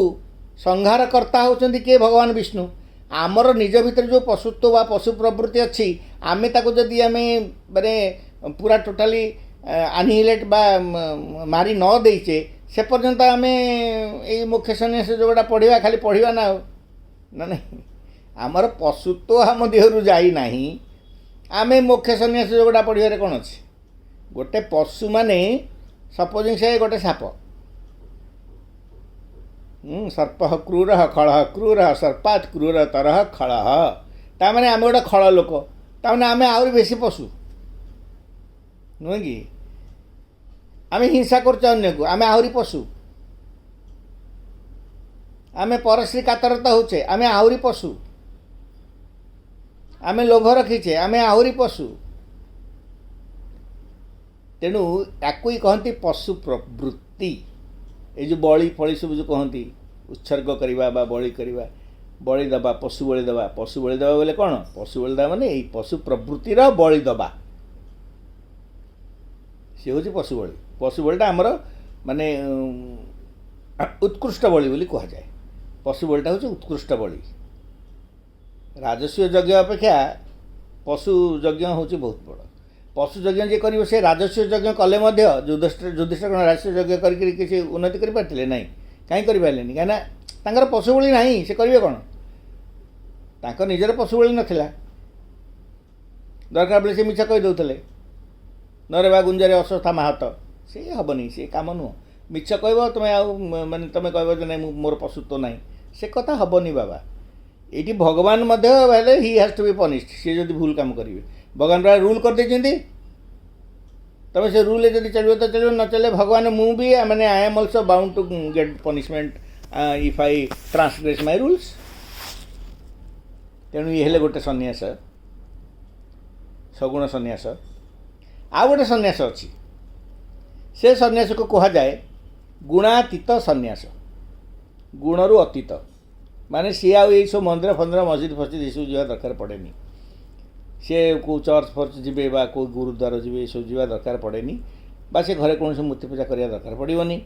ସଂହାରକର୍ତ୍ତା ହେଉଛନ୍ତି କିଏ? ଭଗବାନ ବିଷ୍ଣୁ। ଆମର ନିଜ ଭିତରେ ଯେଉଁ ପଶୁତ୍ୱ ବା ପଶୁ ପ୍ରବୃତ୍ତି ଅଛି, ଆମେ ତାକୁ ଯଦି ଆମେ ମାନେ ପୁରା ଟୋଟାଲି ଆନିହିଲେଟ୍ ବା ମାରି ନ ଦେଇଛେ, ସେ ପର୍ଯ୍ୟନ୍ତ ଆମେ ଏଇ ମୋକ୍ଷ ସନ୍ନ୍ୟାସ ଯୋଗଟା ପଢ଼ିବା ଖାଲି ପଢ଼ିବା ନା ଆଉ ନା ନାହିଁ। ଆମର ପଶୁତ୍ୱ ଆମ ଦେହରୁ ଯାଇନାହିଁ, ଆମେ ମୋକ୍ଷ ସନ୍ନ୍ୟାସ ଯୋଗଟା ପଢ଼ିବାରେ କ'ଣ ଅଛି? ଗୋଟେ ପଶୁ ମାନେ ସପୋଜିଂ ସେ ଗୋଟେ ସାପ, ସର୍ପ କ୍ରୂର ଖଳହ କ୍ରୂର ସର୍ପାତ କ୍ରୂର ତରହ ଖଳହ, ତାମାନେ ଆମେ ଗୋଟେ ଖଳ ଲୋକ, ତାମାନେ ଆମେ ଆହୁରି ବେଶୀ ପଶୁ ନୁହେଁ କି? ଆମେ ହିଂସା କରୁଛେ ଅନ୍ୟକୁ, ଆମେ ଆହୁରି ପଶୁ। ଆମେ ପରଶ୍ରୀ କାତରତା ହେଉଛେ, ଆମେ ଆହୁରି ପଶୁ। ଆମେ ଲୋଭ ରଖିଛେ, ଆମେ ଆହୁରି ପଶୁ। ତେଣୁ ୟାକୁ ହିଁ କହନ୍ତି ପଶୁ ପ୍ରବୃତ୍ତି। ଏଇ ଯେଉଁ ବଳି ଫଳି ସବୁ ଯେଉଁ କହନ୍ତି, ଉତ୍ସର୍ଗ କରିବା ବା ବଳି କରିବା, ବଳି ଦେବା, ପଶୁ ବଳି ଦେବା। ପଶୁ ବଳି ଦେବା ବୋଲେ କ'ଣ? ପଶୁ ବଳି ଦେବା ମାନେ ଏଇ ପଶୁ ପ୍ରବୃତ୍ତିର ବଳି ଦେବା, ସେ ହେଉଛି ପଶୁ ବଳି। ପଶୁ ବଳିଟା ଆମର ମାନେ ଉତ୍କୃଷ୍ଟ ବଳି ବୋଲି କୁହାଯାଏ। ପଶୁ ବଳିଟା ହେଉଛି ଉତ୍କୃଷ୍ଟ ବଳି। ରାଜସୂୟ ଯଜ୍ଞ ଅପେକ୍ଷା ପଶୁ ଯଜ୍ଞ ହେଉଛି ବହୁତ ବଡ଼। ପଶୁ ଯଜ୍ଞ ଯିଏ କରିବ ସେ ରାଜସ୍ୱ ଯଜ୍ଞ କଲେ ମଧ୍ୟ, ଯୁଧିଷ୍ଠିର କ'ଣ ରାଜସ୍ୱ ଯଜ୍ଞ କରିକିରି କିଛି ଉନ୍ନତି କରିପାରିଥିଲେ? ନାହିଁ। କାହିଁ କରିପାରିଲେନି? କାହିଁକିନା ତାଙ୍କର ପଶୁ ବଳି ନାହିଁ। ସେ କରିବେ କ'ଣ? ତାଙ୍କ ନିଜର ପଶୁ ବଳି ନଥିଲା। ଦରକାର ବେଳେ ସେ ମିଛ କହିଦେଉଥିଲେ। ନରେବା ଗୁଞ୍ଜରେ ଅଶ୍ୱତ୍ଥା ମାହତ, ସେ ହେବନି, ସେ କାମ ନୁହଁ। ମିଛ କହିବ ତୁମେ, ଆଉ ମାନେ ତୁମେ କହିବ ଯେ ନାଇଁ, ମୁଁ ମୋର ପଶୁତ୍ୱ ନାହିଁ, ସେ କଥା ହେବନି ବାବା। ଏଇଠି ଭଗବାନ ମଧ୍ୟ ହେଲେ he has to be punished। ସିଏ ଯଦି ଭୁଲ କାମ କରିବେ, ଭଗବାନ ପୁରା ରୁଲ୍ କରିଦେଇଛନ୍ତି। ତୁମେ ସେ ରୁଲ୍ରେ ଯଦି ଚଳିବ ତ ଚଳିବ, ନ ଚଳିଲେ ଭଗବାନ ମୁଁ ବି ମାନେ I am also bound to get punishment if I transgress my rules। ତେଣୁ ଇଏ ହେଲେ ଗୋଟେ ସନ୍ନ୍ୟାସ, ସଗୁଣ ସନ୍ନ୍ୟାସ। ଆଉ ଗୋଟେ ସନ୍ନ୍ୟାସ ଅଛି, ସେ ସନ୍ନ୍ୟାସକୁ କୁହାଯାଏ ଗୁଣାତୀତ ସନ୍ନ୍ୟାସ। ଗୁଣରୁ ଅତୀତ, ମାନେ ସିଏ ଆଉ ଏଇସବୁ ମନ୍ଦିର ଫନ୍ଦିର, ମସଜିଦ ଫସଜିଦ ଏସବୁ ଯିବା ଦରକାର ପଡ଼େନି। ସିଏ କେଉଁ ଚର୍ଚ୍ଚ ଫର୍ଚ୍ଚ ଯିବେ ବା କେଉଁ ଗୁରୁଦ୍ୱାର ଯିବେ, ଏସବୁ ଯିବା ଦରକାର ପଡ଼େନି, ବା ସେ ଘରେ କୌଣସି ମୂର୍ତ୍ତି ପୂଜା କରିବା ଦରକାର ପଡ଼ିବନି,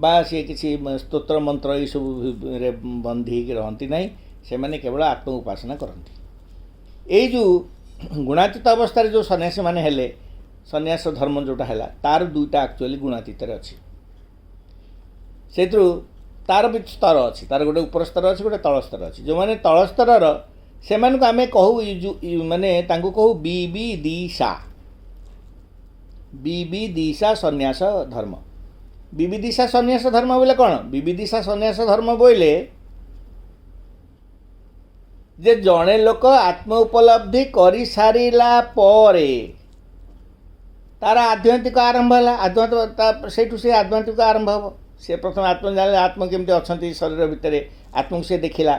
ବା ସିଏ କିଛି ସ୍ତୋତ୍ର ମନ୍ତ୍ର ଏଇସବୁରେ ବନ୍ଧି ହେଇକି ରହନ୍ତି ନାହିଁ। ସେମାନେ କେବଳ ଆତ୍ମ ଉପାସନା କରନ୍ତି। ଏଇ ଯେଉଁ ଗୁଣାତୀତ ଅବସ୍ଥାରେ ଯେଉଁ ସନ୍ନ୍ୟାସୀମାନେ ହେଲେ, ସନ୍ନ୍ୟାସ ଧର୍ମ ଯେଉଁଟା ହେଲା, ତାର ଦୁଇଟା ଆକ୍ଚୁଆଲି ଗୁଣାତୀତରେ ଅଛି। ସେଥିରୁ ତାର ବି ସ୍ତର ଅଛି, ତାର ଗୋଟେ ଉପର ସ୍ତର ଅଛି, ଗୋଟେ ତଳ ସ୍ତର ଅଛି। ଯେଉଁମାନେ ତଳ ସ୍ତରର, ସେମାନଙ୍କୁ ଆମେ କହୁ, ମାନେ ତାଙ୍କୁ କହୁ ବିବିଦିଶା, ବିବିଦିଶା ସନ୍ନ୍ୟାସ ଧର୍ମ। ବିବିଦିଶା ସନ୍ନ୍ୟାସ ଧର୍ମ ବୋଇଲେ କ'ଣ? ବିବିଦିଶା ସନ୍ନ୍ୟାସ ଧର୍ମ ବୋଇଲେ ଯେ ଜଣେ ଲୋକ ଆତ୍ମ ଉପଲବ୍ଧି କରିସାରିଲା ପରେ ତାର ଆଧ୍ୟାତ୍ମିକ ଆରମ୍ଭ ହେଲା। ଆଧ୍ୟାତ୍ମିକ ତା ସେଇଠୁ ସେ ଆଧ୍ୟାତ୍ମିକ ଆରମ୍ଭ ହେବ। ସେ ପ୍ରଥମେ ଆତ୍ମ ଜାଣିଲେ, ଆତ୍ମ କେମିତି ଅଛନ୍ତି ଶରୀର ଭିତରେ, ଆତ୍ମକୁ ସେ ଦେଖିଲା।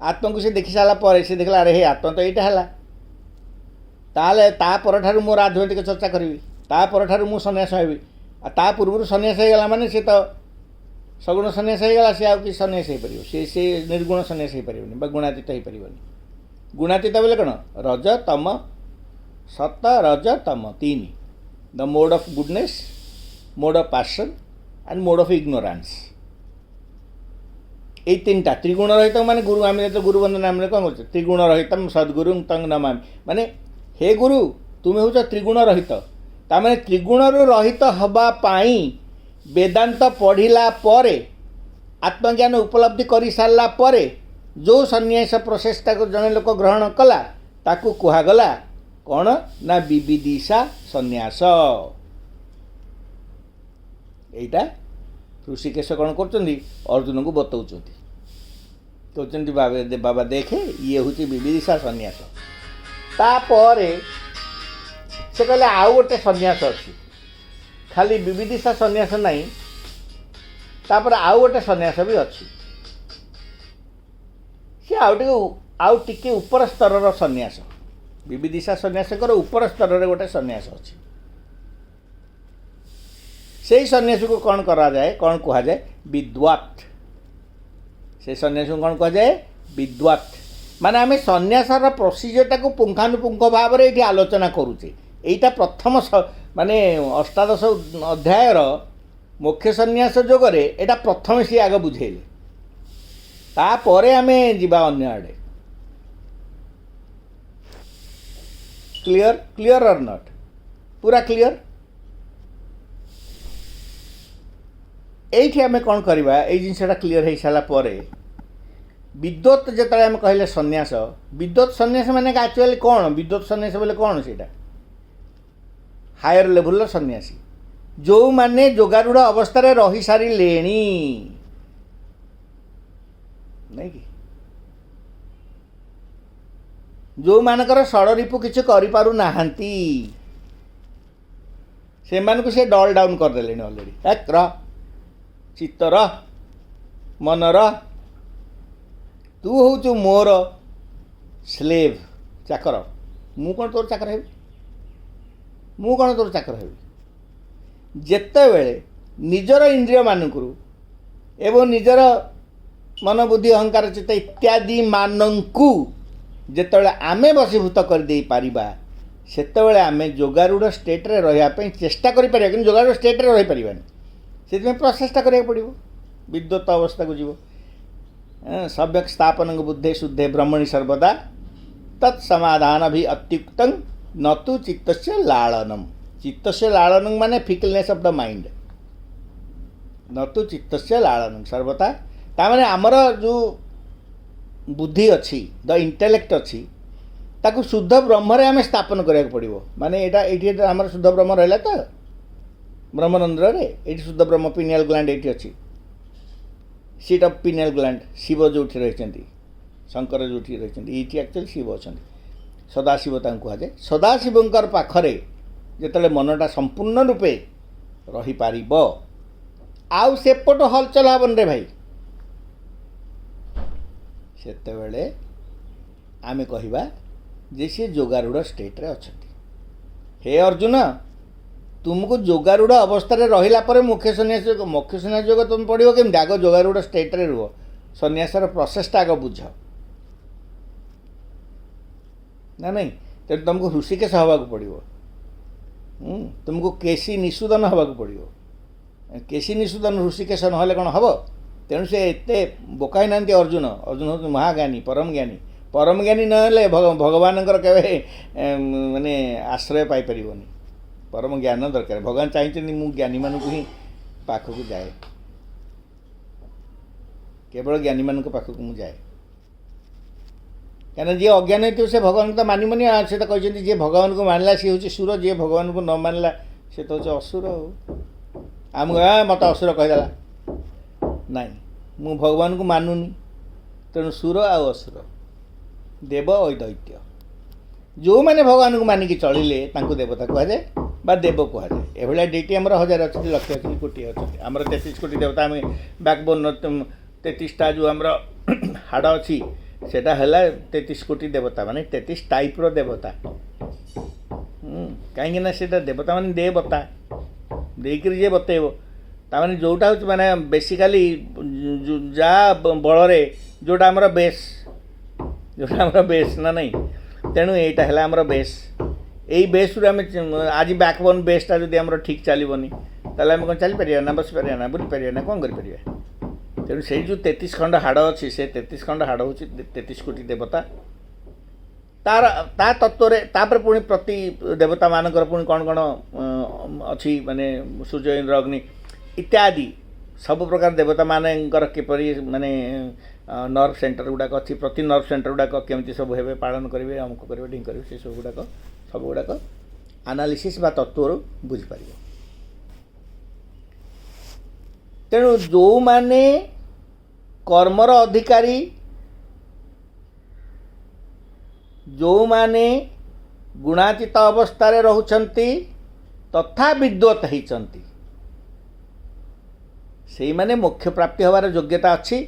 ଆତ୍ମକୁ ସେ ଦେଖି ସାରିଲା ପରେ ସେ ଦେଖିଲା, ଆରେ ହେ, ଆତ୍ମା ତ ଏଇଟା ହେଲା, ତାହେଲେ ତା ପରଠାରୁ ମୋର ଆଧ୍ୟାତ୍ମିକ ଚର୍ଚ୍ଚା କରିବି, ତା ପରଠାରୁ ମୁଁ ସନ୍ନ୍ୟାସ ହେବି। ଆଉ ତା ପୂର୍ବରୁ ସନ୍ନ୍ୟାସ ହେଇଗଲା ମାନେ ସେ ତ ସଗୁଣ ସନ୍ନ୍ୟାସ ହେଇଗଲା। ସେ ଆଉ କିଛି ସନ୍ନ୍ୟାସ ହେଇପାରିବ? ସେ ନିର୍ଗୁଣ ସନ୍ନ୍ୟାସ ହେଇପାରିବନି ବା ଗୁଣାତୀତ ହେଇପାରିବନି। ଗୁଣାତୀତ ବୋଲେ କ'ଣ? ରଜ ତମ, ସତ ରଜ ତମ ତିନି, the mode of goodness, mode of passion and mode of ignorance। ଏଇ ତିନିଟା ତ୍ରିଗୁଣ ରହିତ। ମାନେ ଗୁରୁ, ଆମେ ଯେତେବେଳେ ଗୁରୁ ବନ୍ଦନା ଆମେ କ'ଣ କରୁଛେ? ତ୍ରିଗୁଣ ରହିତମ ସଦ୍ଗୁରୁ ତଂ ନମାମି। ମାନେ ହେ ଗୁରୁ, ତୁମେ ହେଉଛ ତ୍ରିଗୁଣ ରହିତ। ତାମାନେ ତ୍ରିଗୁଣରୁ ରହିତ ହେବା ପାଇଁ ବେଦାନ୍ତ ପଢ଼ିଲା ପରେ, ଆତ୍ମଜ୍ଞାନ ଉପଲବ୍ଧି କରିସାରିଲା ପରେ ଯେଉଁ ସନ୍ନ୍ୟାସ ପ୍ରୋସେସଟାକୁ ଜଣେ ଲୋକ ଗ୍ରହଣ କଲା, ତାକୁ କୁହାଗଲା କ'ଣ ନା ବିବିଦିଶା ସନ୍ନ୍ୟାସ। ଏଇଟା ଋଷିକେଶ କ'ଣ କରୁଛନ୍ତି? ଅର୍ଜୁନଙ୍କୁ ବତଉଛନ୍ତି, କହୁଛନ୍ତି, ବାବା ଦେଖେ, ଇଏ ହେଉଛି ବିବିଦିଶା ସନ୍ନ୍ୟାସ। ତାପରେ ସେ କହିଲେ, ଆଉ ଗୋଟେ ସନ୍ନ୍ୟାସ ଅଛି। ଖାଲି ବିବିଦିଶା ସନ୍ନ୍ୟାସ ନାହିଁ, ତାପରେ ଆଉ ଗୋଟେ ସନ୍ନ୍ୟାସ ବି ଅଛି। ସେ ଆଉ ଟିକେ ଉପର ସ୍ତରର ସନ୍ନ୍ୟାସ। ବିବିଦିଶା ସନ୍ନ୍ୟାସଙ୍କର ଉପର ସ୍ତରରେ ଗୋଟେ ସନ୍ନ୍ୟାସ ଅଛି। ସେଇ ସନ୍ନ୍ୟାସକୁ କ'ଣ କରାଯାଏ, କ'ଣ କୁହାଯାଏ? ବିଦ୍ୱାତ। ସେ ସନ୍ନ୍ୟାସକୁ କ'ଣ କୁହାଯାଏ? ବିଦ୍ୱାତ। ମାନେ ଆମେ ସନ୍ନ୍ୟାସର ପ୍ରୋସିଜିଅରଟାକୁ ପୁଙ୍ଖାନୁପୁଙ୍ଖ ଭାବରେ ଏଇଠି ଆଲୋଚନା କରୁଛେ। ଏଇଟା ପ୍ରଥମ ମାନେ ଅଷ୍ଟାଦଶ ଅଧ୍ୟାୟର ମୋକ୍ଷ ସନ୍ନ୍ୟାସ ଯୋଗରେ ଏଇଟା ପ୍ରଥମେ ସିଏ ଆଗ ବୁଝେଇଲେ, ତାପରେ ଆମେ ଯିବା ଅନ୍ୟ ଆଡ଼େ। କ୍ଲିଅର? Clear or not? ପୁରା କ୍ଲିଅର? ଏଇଠି ଆମେ କ'ଣ କରିବା? ଏଇ ଜିନିଷଟା କ୍ଲିଅର ହେଇସାରିଲା ପରେ, ବିଦ୍ୱତ ଯେତେବେଳେ ଆମେ କହିଲେ ସନ୍ନ୍ୟାସ, ବିଦ୍ୱତ ସନ୍ନ୍ୟାସ ମାନେ ଆକ୍ଚୁଆଲି କ'ଣ? ବିଦ୍ୱତ ସନ୍ନ୍ୟାସ ବୋଲେ କ'ଣ? ସେଇଟା ହାୟର ଲେଭେଲର ସନ୍ନ୍ୟାସୀ, ଯେଉଁମାନେ ଯୋଗାରୂଢ଼ ଅବସ୍ଥାରେ ରହିସାରିଲେଣି, ନାଇଁ କି? ଯେଉଁମାନଙ୍କର ଷଡ଼ରିପୁ କିଛି କରିପାରୁନାହାନ୍ତି, ସେମାନଙ୍କୁ ସେ ଡଲ୍ ଡାଉନ୍ କରିଦେଲେଣି ଅଲରେଡ଼ି। ଏକ ର ଚିତ୍ତର ମନର, ତୁ ହେଉଛୁ ମୋର ସ୍ଲେଭ୍, ଚାକର। ମୁଁ କ'ଣ ତୋର ଚାକର ହେବି? ମୁଁ କ'ଣ ତୋର ଚାକର ହେବି? ଯେତେବେଳେ ନିଜର ଇନ୍ଦ୍ରିୟମାନଙ୍କରୁ ଏବଂ ନିଜର ମନ, ବୁଦ୍ଧି, ଅହଙ୍କାର, ଚିତ୍ତ ଇତ୍ୟାଦି ମାନଙ୍କୁ ଯେତେବେଳେ ଆମେ ବଶୀଭୂତ କରିଦେଇପାରିବା, ସେତେବେଳେ ଆମେ ଯୋଗାରୂଢ଼ ଷ୍ଟେଟ୍ରେ ରହିବା ପାଇଁ ଚେଷ୍ଟା କରିପାରିବା, କିନ୍ତୁ ଯୋଗାରୂଢ଼ ଷ୍ଟେଟ୍ରେ ରହିପାରିବାନି। ସେଥିପାଇଁ ପ୍ରଚେଷ୍ଟା କରିବାକୁ ପଡ଼ିବ, ବିଦ୍ୱତ ଅବସ୍ଥାକୁ ଯିବ। ସମ୍ୟକ୍ ସ୍ଥାପନଙ୍କ ବୁଦ୍ଧେ ଶୁଦ୍ଧେ ବ୍ରହ୍ମଣୀ ସର୍ବଦା ତତ୍ ସମାଧାନ ଭି ଅତ୍ୟୁକ୍ତଂ ନତୁ ଚିତ୍ତସ୍ୟ ଲାଳନମ୍। ଚିତ୍ତସ୍ୟ ଲାଳନଂ ମାନେ ଫିକଲନେସ୍ ଅଫ୍ the mind. ନତୁ ଚିତ୍ତସ୍ୟ ଲାଳନଂ ସର୍ବଥା, ତାମାନେ ଆମର ଯେଉଁ ବୁଦ୍ଧି ଅଛି, ଦ ଇଣ୍ଟେଲେକ୍ଟ ଅଛି, ତାକୁ ଶୁଦ୍ଧ ବ୍ରହ୍ମରେ ଆମେ ସ୍ଥାପନ କରିବାକୁ ପଡ଼ିବ। ମାନେ ଏଇଟା ଏଇଠି ଆମର ଶୁଦ୍ଧ ବ୍ରହ୍ମ ରହିଲା ତ ବ୍ରହ୍ମରନ୍ଧ୍ରରେ, ଏଇଠି ଶୁଦ୍ଧ ବ୍ରହ୍ମ ପିନିଆଲ ଗ୍ଲାଣ୍ଡ ଏଇଠି ଅଛି, seat of pineal gland. Shiva ଯେଉଁଠି ରହିଛନ୍ତି, ଶଙ୍କର ଯେଉଁଠି ରହିଛନ୍ତି, ଏଇଠି ଆକ୍ଚୁଆଲି ଶିବ ଅଛନ୍ତି, ସଦାଶିବ ତାଙ୍କୁ କୁହାଯାଏ। ସଦାଶିବଙ୍କର ପାଖରେ ଯେତେବେଳେ ମନଟା ସମ୍ପୂର୍ଣ୍ଣ ରୂପେ ରହିପାରିବ, ଆଉ ସେପଟୁ ହଲଚଲ ହେବନି ରେ ଭାଇ, ସେତେବେଳେ ଆମେ କହିବା ଯେ ସିଏ ଯୋଗାରୂଢ଼ ଷ୍ଟେଟ୍ରେ ଅଛନ୍ତି। ହେ ଅର୍ଜୁନ, ତୁମକୁ ଯୋଗାରୂଢ଼ ଅବସ୍ଥାରେ ରହିଲା ପରେ ମୋକ୍ଷ ସନ୍ନ୍ୟାସ ଯୋଗ, ମୋକ୍ଷ ସନ୍ନ୍ୟାସ ଯୋଗ ତୁମେ ପଢ଼ିବ କେମିତି? ଆଗ ଯୋଗାରୂଢ଼ ଷ୍ଟେଟ୍ରେ ରୁହ, ସନ୍ନ୍ୟାସର ପ୍ରୋସେସ୍ଟା ଆଗ ବୁଝ ନା ନାଇଁ। ତେଣୁ ତୁମକୁ ହୃଷିକେଶ ହେବାକୁ ପଡ଼ିବ, ତୁମକୁ କେଶୀ ନିଷୂଦନ ହେବାକୁ ପଡ଼ିବ। କେଶୀ ନିଷୂଦନ ହୃଷିକେଶ ନହେଲେ କ'ଣ ହେବ? ତେଣୁ ସେ ଏତେ ବୋକା ହେଇନାହାନ୍ତି ଅର୍ଜୁନ। ଅର୍ଜୁନ ହେଉଛି ମହାଜ୍ଞାନୀ, ପରମ ଜ୍ଞାନୀ। ପରମ ଜ୍ଞାନୀ ନହେଲେ ଭଗବାନଙ୍କର କେବେ ମାନେ ଆଶ୍ରୟ ପାଇପାରିବନି। ପରମ ଜ୍ଞାନ ଦରକାର। ଭଗବାନ ଚାହିଁଛନ୍ତି ମୁଁ ଜ୍ଞାନୀମାନଙ୍କୁ ହିଁ ପାଖକୁ ଯାଏ, କେବଳ ଜ୍ଞାନୀମାନଙ୍କ ପାଖକୁ ମୁଁ ଯାଏ। କାହିଁକିନା ଯିଏ ଅଜ୍ଞାନ ହେଇଥିବ ସେ ଭଗବାନଙ୍କୁ ତ ମାନିବନି। ଆଉ ସେ ତ କହିଛନ୍ତି ଯିଏ ଭଗବାନଙ୍କୁ ମାନିଲା ସିଏ ହେଉଛି ସୁର, ଯିଏ ଭଗବାନଙ୍କୁ ନ ମାନିଲା ସେ ତ ହେଉଛି ଅସୁର। ଆଉ ଆମକୁ ମୋତେ ଅସୁର କହିଦେଲା, ନାଇଁ ମୁଁ ଭଗବାନଙ୍କୁ ମାନୁନି, ତେଣୁ ସୁର ଆଉ ଅସୁର, ଦେବ ଓ ଦୈତ୍ୟ। ଯେଉଁମାନେ ଭଗବାନଙ୍କୁ ମାନିକି ଚଳିଲେ ତାଙ୍କୁ ଦେବତା କୁହାଯାଏ ବା ଦେବ କୁହାଯାଏ। ଏଭଳିଆ ଡେଇଟି ଆମର ହଜାର ଅଛନ୍ତି, ଲକ୍ଷ ଅଛନ୍ତି, କୋଟିଏ ଅଛନ୍ତି। ଆମର 33 କୋଟି ଦେବତା। ଆମେ ବ୍ୟାକବୋନ୍ 33ଟା ଯେଉଁ ଆମର ହାଡ଼ ଅଛି, ସେଇଟା ହେଲା 33 କୋଟି ଦେବତା, ମାନେ 33 ଟାଇପ୍ର ଦେବତା। କାହିଁକିନା ସେଇଟା ଦେବତା ମାନେ ଦେବତା ଦେଇକରି ଯିଏ ବତେଇବ, ତାମାନେ ଯେଉଁଟା ହେଉଛି ମାନେ ବେସିକାଲି ଯାହା ବଳରେ ଯେଉଁଟା ଆମର ବେସ୍, ଯେଉଁଟା ଆମର ବେସ୍ ନା ନାହିଁ। ତେଣୁ ଏଇଟା ହେଲା ଆମର ବେସ୍। ଏଇ ବେସ୍ରୁ ଆମେ ଆଜି ବ୍ୟାକବୋନ୍ ବେସ୍ଟା ଯଦି ଆମର ଠିକ୍ ଚାଲିବନି, ତାହେଲେ ଆମେ କ'ଣ ଚାଲିପାରିବା ନା ବସିପାରିବା ନା ବୁଲିପାରିବା ନା କ'ଣ କରିପାରିବା? ତେଣୁ ସେଇ ଯେଉଁ 33 ଖଣ୍ଡ ହାଡ଼ ଅଛି, ସେ 33 ଖଣ୍ଡ ହାଡ଼ ହେଉଛି 33 କୋଟି ଦେବତା। ତାର ତା ତତ୍ତ୍ୱରେ ତାପରେ ପୁଣି ପ୍ରତି ଦେବତାମାନଙ୍କର ପୁଣି କ'ଣ କ'ଣ ଅଛି, ମାନେ ସୂର୍ଯ୍ୟ, ଇନ୍ଦ୍ର, ଅଗ୍ନି ଇତ୍ୟାଦି ସବୁ ପ୍ରକାର ଦେବତାମାନଙ୍କର କିପରି ମାନେ ନର୍ଭ ସେଣ୍ଟର ଗୁଡ଼ାକ ଅଛି, ପ୍ରତି ନର୍ଭ ସେଣ୍ଟର ଗୁଡ଼ାକ କେମିତି ସବୁ ହେବେ, ପାଳନ କରିବେ, ଅମୁକ କରିବେ, ଢିଙ୍କ କରିବେ, ସେସବୁ ଗୁଡ଼ାକ ସବୁ ଗୁଡ଼ାକ ଆନାଲିସିସ୍ ବା ତତ୍ତ୍ୱରୁ ବୁଝିପାରିବ। ତେଣୁ ଯେଉଁମାନେ କର୍ମର ଅଧିକାରୀ, ଯେଉଁମାନେ ଗୁଣାତୀତ ଅବସ୍ଥାରେ ରହୁଛନ୍ତି ତଥା ବିଦ୍ୱତ ହେଇଛନ୍ତି, ସେଇମାନେ ମୋକ୍ଷ ପ୍ରାପ୍ତି ହେବାର ଯୋଗ୍ୟତା ଅଛି।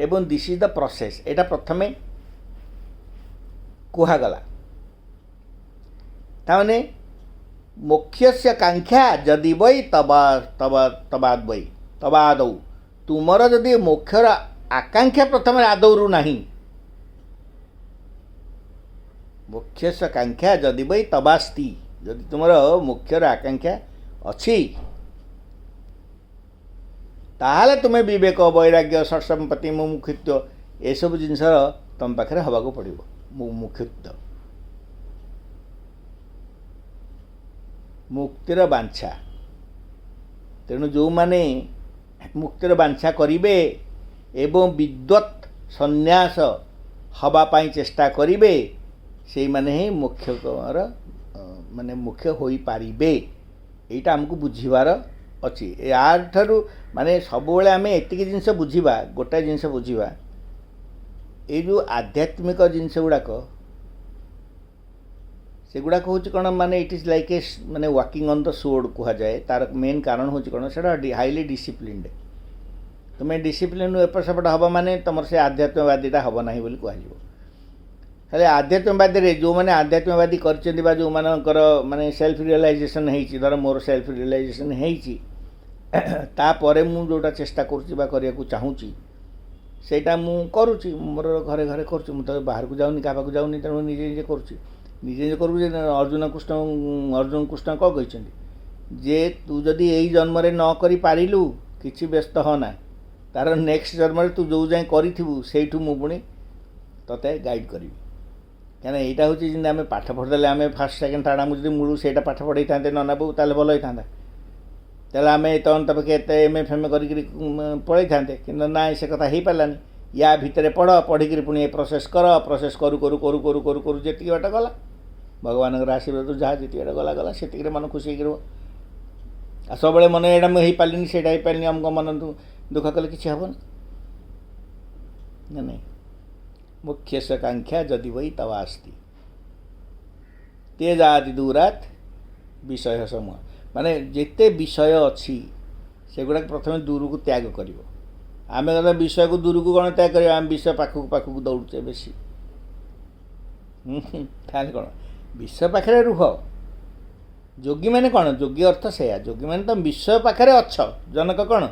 ଏବଂ this is the process. ଏଇଟା ପ୍ରଥମେ କୁହାଗଲା। ତାମାନେ ମୋକ୍ଷସ୍ୟ କାଙ୍କ୍ଷା ଯଦି ବୈ ତବ ତବ ତବାଦ୍ବୈ ତବାଦୌ, ତୁମର ଯଦି ମୋକ୍ଷର ଆକାଂକ୍ଷା ପ୍ରଥମେ ଆଦୌରୁ ନାହିଁ, ମୋକ୍ଷସ୍ୟ କାଙ୍କ୍ଷା ଯଦି ବୈ ତବାସ୍ତି, ଯଦି ତୁମର ମୋକ୍ଷର ଆକାଂକ୍ଷା ଅଛି, ତାହେଲେ ତୁମେ ବିବେକ, ବୈରାଗ୍ୟ, ଷଟ୍ସମ୍ପତ୍ତି, ମୁମୁକ୍ଷୁତ୍ୱ ଏସବୁ ଜିନିଷର ତୁମ ପାଖରେ ହେବାକୁ ପଡ଼ିବ। ମୁମୁକ୍ଷୁତ୍ୱ, ମୁକ୍ତିର ବାଞ୍ଛା। ତେଣୁ ଯେଉଁମାନେ ମୁକ୍ତିର ବାଞ୍ଛା କରିବେ ଏବଂ ବିଦ୍ୱତ୍ ସନ୍ନ୍ୟାସ ହେବା ପାଇଁ ଚେଷ୍ଟା କରିବେ, ସେଇମାନେ ହିଁ ମୋକ୍ଷର ମାନେ ମୋକ୍ଷ ହୋଇପାରିବେ। ଏଇଟା ଆମକୁ ବୁଝିବାର ଅଛି। ୟାଠାରୁ ମାନେ ସବୁବେଳେ ଆମେ ଏତିକି ଜିନିଷ ବୁଝିବା, ଗୋଟାଏ ଜିନିଷ ବୁଝିବା, ଏଇ ଯେଉଁ ଆଧ୍ୟାତ୍ମିକ ଜିନିଷ ଗୁଡ଼ାକ, ସେଗୁଡ଼ାକ ହେଉଛି କ'ଣ, ମାନେ it is like a ମାନେ ୱାକିଂ ଅନ୍ the ସୋର୍ଡ଼ କୁହାଯାଏ। ତାର ମେନ୍ କାରଣ ହେଉଛି କ'ଣ, ସେଇଟା ହାଇଲି ଡିସିପ୍ଲିନ୍ଡ। ତୁମେ ଡିସିପ୍ଲିନ୍ରୁ ଏପଟ ସେପଟ ହେବ ମାନେ ତୁମର ସେ ଆଧ୍ୟାତ୍ମବାଦୀଟା ହେବ ନାହିଁ ବୋଲି କୁହାଯିବ। ହେଲେ ଆଧ୍ୟାତ୍ମବାଦୀରେ ଯେଉଁମାନେ ଆଧ୍ୟାତ୍ମବାଦୀ କରିଛନ୍ତି ବା ଯେଉଁମାନଙ୍କର ମାନେ ସେଲ୍ଫ ରିଅଲାଇଜେସନ୍ ହେଇଛି, ଧର ମୋର ସେଲ୍ଫ ରିଅଲାଇଜେସନ୍ ହେଇଛି, ତାପରେ ମୁଁ ଯେଉଁଟା ଚେଷ୍ଟା କରୁଛି ବା କରିବାକୁ ଚାହୁଁଛି ସେଇଟା ମୁଁ କରୁଛି, ମୋର ଘରେ ଘରେ କରୁଛି। ମୁଁ ତ ବାହାରକୁ ଯାଉନି, କାହା ପାଖକୁ ଯାଉନି, ତେଣୁ ନିଜେ ନିଜେ କରୁଛି। ନିଜେ ନିଜେ କରୁଛି। ଅର୍ଜୁନ କୃଷ୍ଣ କ'ଣ କହିଛନ୍ତି ଯେ ତୁ ଯଦି ଏଇ ଜନ୍ମରେ ନ କରିପାରିଲୁ କିଛି ବ୍ୟସ୍ତ ହ ନା, ତାର ନେକ୍ସଟ ଜନ୍ମରେ ତୁ ଯେଉଁ ଯାଏଁ କରିଥିବୁ ସେଇଠୁ ମୁଁ ପୁଣି ତୋତେ ଗାଇଡ଼ କରିବି। କାହିଁକିନା ଏଇଟା ହେଉଛି ଯେମିତି ଆମେ ପାଠ ପଢ଼ିଦେଲେ, ଆମେ ଫାର୍ଷ୍ଟ, ସେକେଣ୍ଡ, ଥାର୍ଡ଼, ଆମକୁ ଯଦି ମୂଳରୁ ସେଇଟା ପାଠ ପଢ଼େଇଥାନ୍ତେ ନନା ବୋଉ, ତାହେଲେ ଭଲ ହେଇଥାନ୍ତା। ତାହେଲେ ଆମେ ତ ଅନ୍ତପକ୍ଷେ ଏତେ ଏମ୍ ଏ ଫେମ୍ ଏ କରିକିରି ପଳେଇଥାନ୍ତେ। କିନ୍ତୁ ନାଇଁ, ସେ କଥା ହେଇପାରିଲାନି। ୟା ଭିତରେ ପଢ଼, ପଢ଼ିକିରି ପୁଣି ଏ ପ୍ରୋସେସ୍ କର। ପ୍ରୋସେସ୍ କରୁ କରୁ କରୁ କରୁ କରୁ କରୁ ଯେତିକି ବାଟ ଗଲା, ଭଗବାନଙ୍କର ଆଶୀର୍ବାଦରୁ ଯାହା ଯେତିକି ବାଟ ଗଲା ଗଲା, ସେତିକିରେ ମନ ଖୁସି ହେଇକି ରୁହ। ଆଉ ସବୁବେଳେ ମନେ ଏଇଟା ମୁଁ ହେଇପାରିଲିନି, ସେଇଟା ହେଇପାରିଲିନି, ଆମକୁ ମନ ଦୁଃଖ କଲେ କିଛି ହେବନି ନା ନାଇଁ। ମୋକ୍ଷସ୍ୟ କାଂକ୍ଷା ଯଦି ବୈ ତବାସ୍ତି ତ୍ୟଜାଦି ଦୂରାତ ବିଷୟ ସମୂହ। ମାନେ ଯେତେ ବିଷୟ ଅଛି, ସେଗୁଡ଼ାକ ପ୍ରଥମେ ଦୂରକୁ ତ୍ୟାଗ କରିବ। ଆମେ କଥା ବିଷୟକୁ ଦୂରକୁ କ'ଣ ତ୍ୟାଗ କରିବା? ଆମେ ବିଷୟ ପାଖକୁ ପାଖକୁ ଦୌଡ଼ୁଛେ ବେଶୀ। ତାହେଲେ କ'ଣ ବିଷୟ ପାଖରେ ରୁହ। ଯୋଗୀମାନେ କ'ଣ? ଯୋଗୀ ଅର୍ଥ ସେଇଆ। ଯୋଗୀମାନେ ତମ ବିଷୟ ପାଖରେ ଅଛ। ଜନକ କ'ଣ?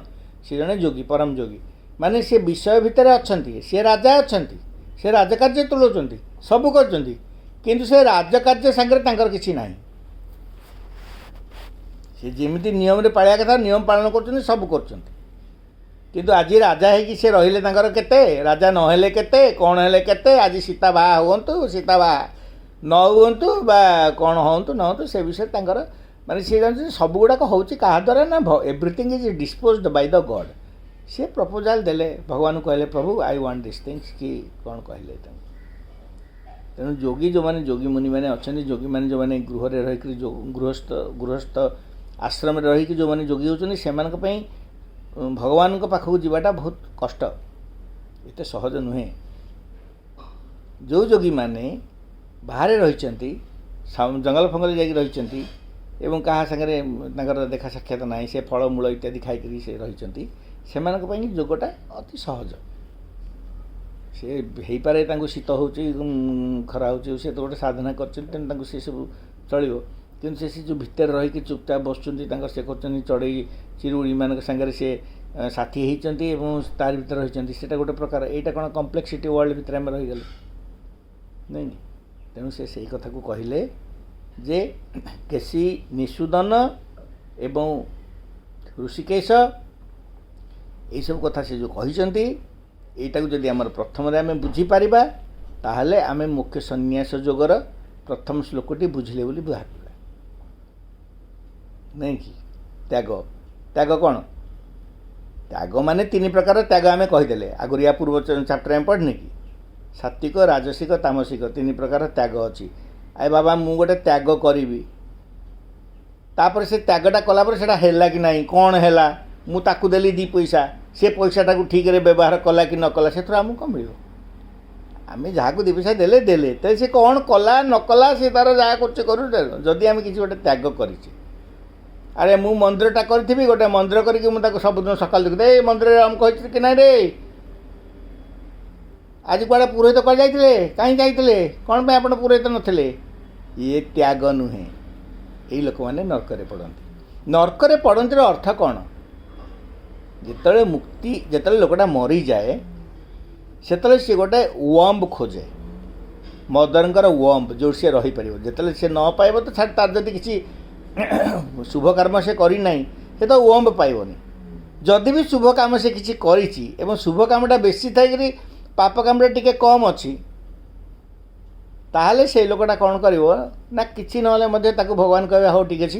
ସେ ଜଣେ ଯୋଗୀ, ପରମ ଯୋଗୀ। ମାନେ ସେ ବିଷୟ ଭିତରେ ଅଛନ୍ତି, ସେ ରାଜା ଅଛନ୍ତି, ସେ ରାଜକାର୍ଯ୍ୟ ତୁଲାଉଛନ୍ତି, ସବୁ କରୁଛନ୍ତି, କିନ୍ତୁ ସେ ରାଜକାର୍ଯ୍ୟ ସାଙ୍ଗରେ ତାଙ୍କର କିଛି ନାହିଁ। ସେ ଯେମିତି ନିୟମରେ ପାଳିବା କଥା ନିୟମ ପାଳନ କରୁଛନ୍ତି, ସବୁ କରୁଛନ୍ତି। କିନ୍ତୁ ଆଜି ରାଜା ହେଇକି ସେ ରହିଲେ ତାଙ୍କର କେତେ, ରାଜା ନହେଲେ କେତେ, କ'ଣ ହେଲେ କେତେ, ଆଜି ସୀତା ବାହା ହୁଅନ୍ତୁ, ସୀତା ବାହା ନ ହୁଅନ୍ତୁ ବା କ'ଣ ହୁଅନ୍ତୁ ନ ହୁଅନ୍ତୁ, ସେ ବିଷୟରେ ତାଙ୍କର ମାନେ ସିଏ ଜାଣିଛନ୍ତି ସବୁଗୁଡ଼ାକ ହେଉଛି କାହା ଦ୍ୱାରା ନା everything is disposed by the God। ସେ ପ୍ରପୋଜାଲ୍ ଦେଲେ, ଭଗବାନଙ୍କୁ କହିଲେ, "ପ୍ରଭୁ, I want this things" କି କ'ଣ କହିଲେ ତାଙ୍କୁ। ତେଣୁ ଯୋଗୀ ଯେଉଁମାନେ, ଯୋଗୀ ମୁନିମାନେ ଅଛନ୍ତି, ଯୋଗୀମାନେ ଯେଉଁମାନେ ଗୃହରେ ରହିକରି, ଗୃହସ୍ଥ ଆଶ୍ରମରେ ରହିକି ଯେଉଁମାନେ ଯୋଗୀ ହେଉଛନ୍ତି, ସେମାନଙ୍କ ପାଇଁ ଭଗବାନଙ୍କ ପାଖକୁ ଯିବାଟା ବହୁତ କଷ୍ଟ, ଏତେ ସହଜ ନୁହେଁ। ଯେଉଁ ଯୋଗୀମାନେ ବାହାରେ ରହିଛନ୍ତି, ଜଙ୍ଗଲ ଫଙ୍ଗଲ ଯାଇକି ରହିଛନ୍ତି ଏବଂ କାହା ସାଙ୍ଗରେ ତାଙ୍କର ଦେଖା ସାକ୍ଷାତ ନାହିଁ, ସେ ଫଳମୂଳ ଇତ୍ୟାଦି ଖାଇକରି ସେ ରହିଛନ୍ତି, ସେମାନଙ୍କ ପାଇଁ ଯୋଗଟା ଅତି ସହଜ। ସେ ହେଇପାରେ ତାଙ୍କୁ ଶୀତ ହେଉଛି, ଖରା ହେଉଛି, ସେ ତ ଗୋଟେ ସାଧନା କରିଛନ୍ତି, ତେଣୁ ତାଙ୍କୁ ସେସବୁ ଚଳିବ। କିନ୍ତୁ ସେ ଯେଉଁ ଭିତରେ ରହିକି ଚୁପଚାପ ବସୁଛନ୍ତି, ତାଙ୍କର ସେ କରୁଛନ୍ତି, ଚଢ଼େଇ ଚିରୁଗୁଡ଼ିମାନଙ୍କ ସାଙ୍ଗରେ ସେ ସାଥୀ ହେଇଛନ୍ତି ଏବଂ ତାରି ଭିତରେ ରହିଛନ୍ତି, ସେଇଟା ଗୋଟେ ପ୍ରକାର। ଏଇଟା କ'ଣ କମ୍ପ୍ଲେକ୍ସିଟି ୱାର୍ଲଡ଼ ଭିତରେ ଆମେ ରହିଗଲେ ନାଇଁ କି? ତେଣୁ ସେ ସେଇ କଥାକୁ କହିଲେ ଯେ କେଶୀ ନିଷୂଦନ ଏବଂ ହୃଷିକେଶ ଏଇସବୁ କଥା ସେ ଯେଉଁ କହିଛନ୍ତି, ଏଇଟାକୁ ଯଦି ଆମର ପ୍ରଥମରେ ଆମେ ବୁଝିପାରିବା, ତାହେଲେ ଆମେ ମୋକ୍ଷ ସନ୍ନ୍ୟାସ ଯୋଗର ପ୍ରଥମ ଶ୍ଲୋକଟି ବୁଝିଲେ ବୋଲି ଭାବିବା, ନାଇଁ କି? ତ୍ୟାଗ, ତ୍ୟାଗ କ'ଣ? ତ୍ୟାଗ ମାନେ ତିନି ପ୍ରକାର ତ୍ୟାଗ ଆମେ କହିଦେଲେ ଆଗରୁ, ୟା ପୂର୍ବ ଚାପ୍ଟର ଆମେ ପଢ଼ିନି କି? ସାତ୍ବିକ, ରାଜସିକ, ତାମସିକ, ତିନି ପ୍ରକାର ତ୍ୟାଗ ଅଛି। ଆଏ ବାବା, ମୁଁ ଗୋଟେ ତ୍ୟାଗ କରିବି, ତାପରେ ସେ ତ୍ୟାଗଟା କଲା ପରେ ସେଇଟା ହେଲା କି ନାହିଁ, କ'ଣ ହେଲା, ମୁଁ ତାକୁ ଦେଲି ଦୁଇ ପଇସା, ସେ ପଇସାଟାକୁ ଠିକରେ ବ୍ୟବହାର କଲା କି ନ କଲା, ସେଥିରୁ ଆମକୁ କ'ଣ ମିଳିବ? ଆମେ ଯାହାକୁ ଦୁଇ ପଇସା ଦେଲେ ଦେଲେ, ତ ସେ କ'ଣ କଲା ନ କଲା, ସେ ତାର ଯାହା କରୁଛି କରୁ। ଯଦି ଆମେ କିଛି ଗୋଟେ ତ୍ୟାଗ କରିଛେ, ଆରେ ମୁଁ ମନ୍ଦିରଟା କରିଥିବି, ଗୋଟେ ମନ୍ଦିର କରିକି ମୁଁ ତାକୁ ସବୁଦିନ ସକାଳୁ ଦେଖୁଥିବି, ଏଇ ମନ୍ଦିରରେ ଅମକ ହେଇଛି କି ନାହିଁ ରେ, ଆଜି କୁଆଡ଼େ ପୁରୋହିତ କୁଆଡ଼େ ଯାଇଥିଲେ, କାହିଁ ଯାଇଥିଲେ, କ'ଣ ପାଇଁ ଆପଣ ପୁରୋହିତ ନଥିଲେ, ଇଏ ତ୍ୟାଗ ନୁହେଁ। ଏଇ ଲୋକମାନେ ନର୍କରେ ପଡ଼ନ୍ତି। ନର୍କରେ ପଡ଼ନ୍ତିର ଅର୍ଥ କ'ଣ? ଯେତେବେଳେ ମୁକ୍ତି, ଯେତେବେଳେ ଲୋକଟା ମରିଯାଏ, ସେତେବେଳେ ସିଏ ଗୋଟେ ୱମ୍ବ ଖୋଜେ, ମଦରଙ୍କର ୱମ୍ବ, ଯେଉଁଠି ସେ ରହିପାରିବ। ଯେତେବେଳେ ସେ ନ ପାଇବ ତ ଛାଡ଼, ତାର ଯଦି କିଛି ଶୁଭ କର୍ମ ସେ କରିନାହିଁ, ସେ ତ ୱମ୍ବ ପାଇବନି। ଯଦି ବି ଶୁଭ କାମ ସେ କିଛି କରିଛି ଏବଂ ଶୁଭ କାମଟା ବେଶୀ ଥାଇକରି ପାପ କାମଟା ଟିକେ କମ୍ ଅଛି, ତାହେଲେ ସେଇ ଲୋକଟା କ'ଣ କରିବ ନା, କିଛି ନହେଲେ ମଧ୍ୟ ତାକୁ ଭଗବାନ କହିବେ, "ହଉ ଠିକ୍ ଅଛି,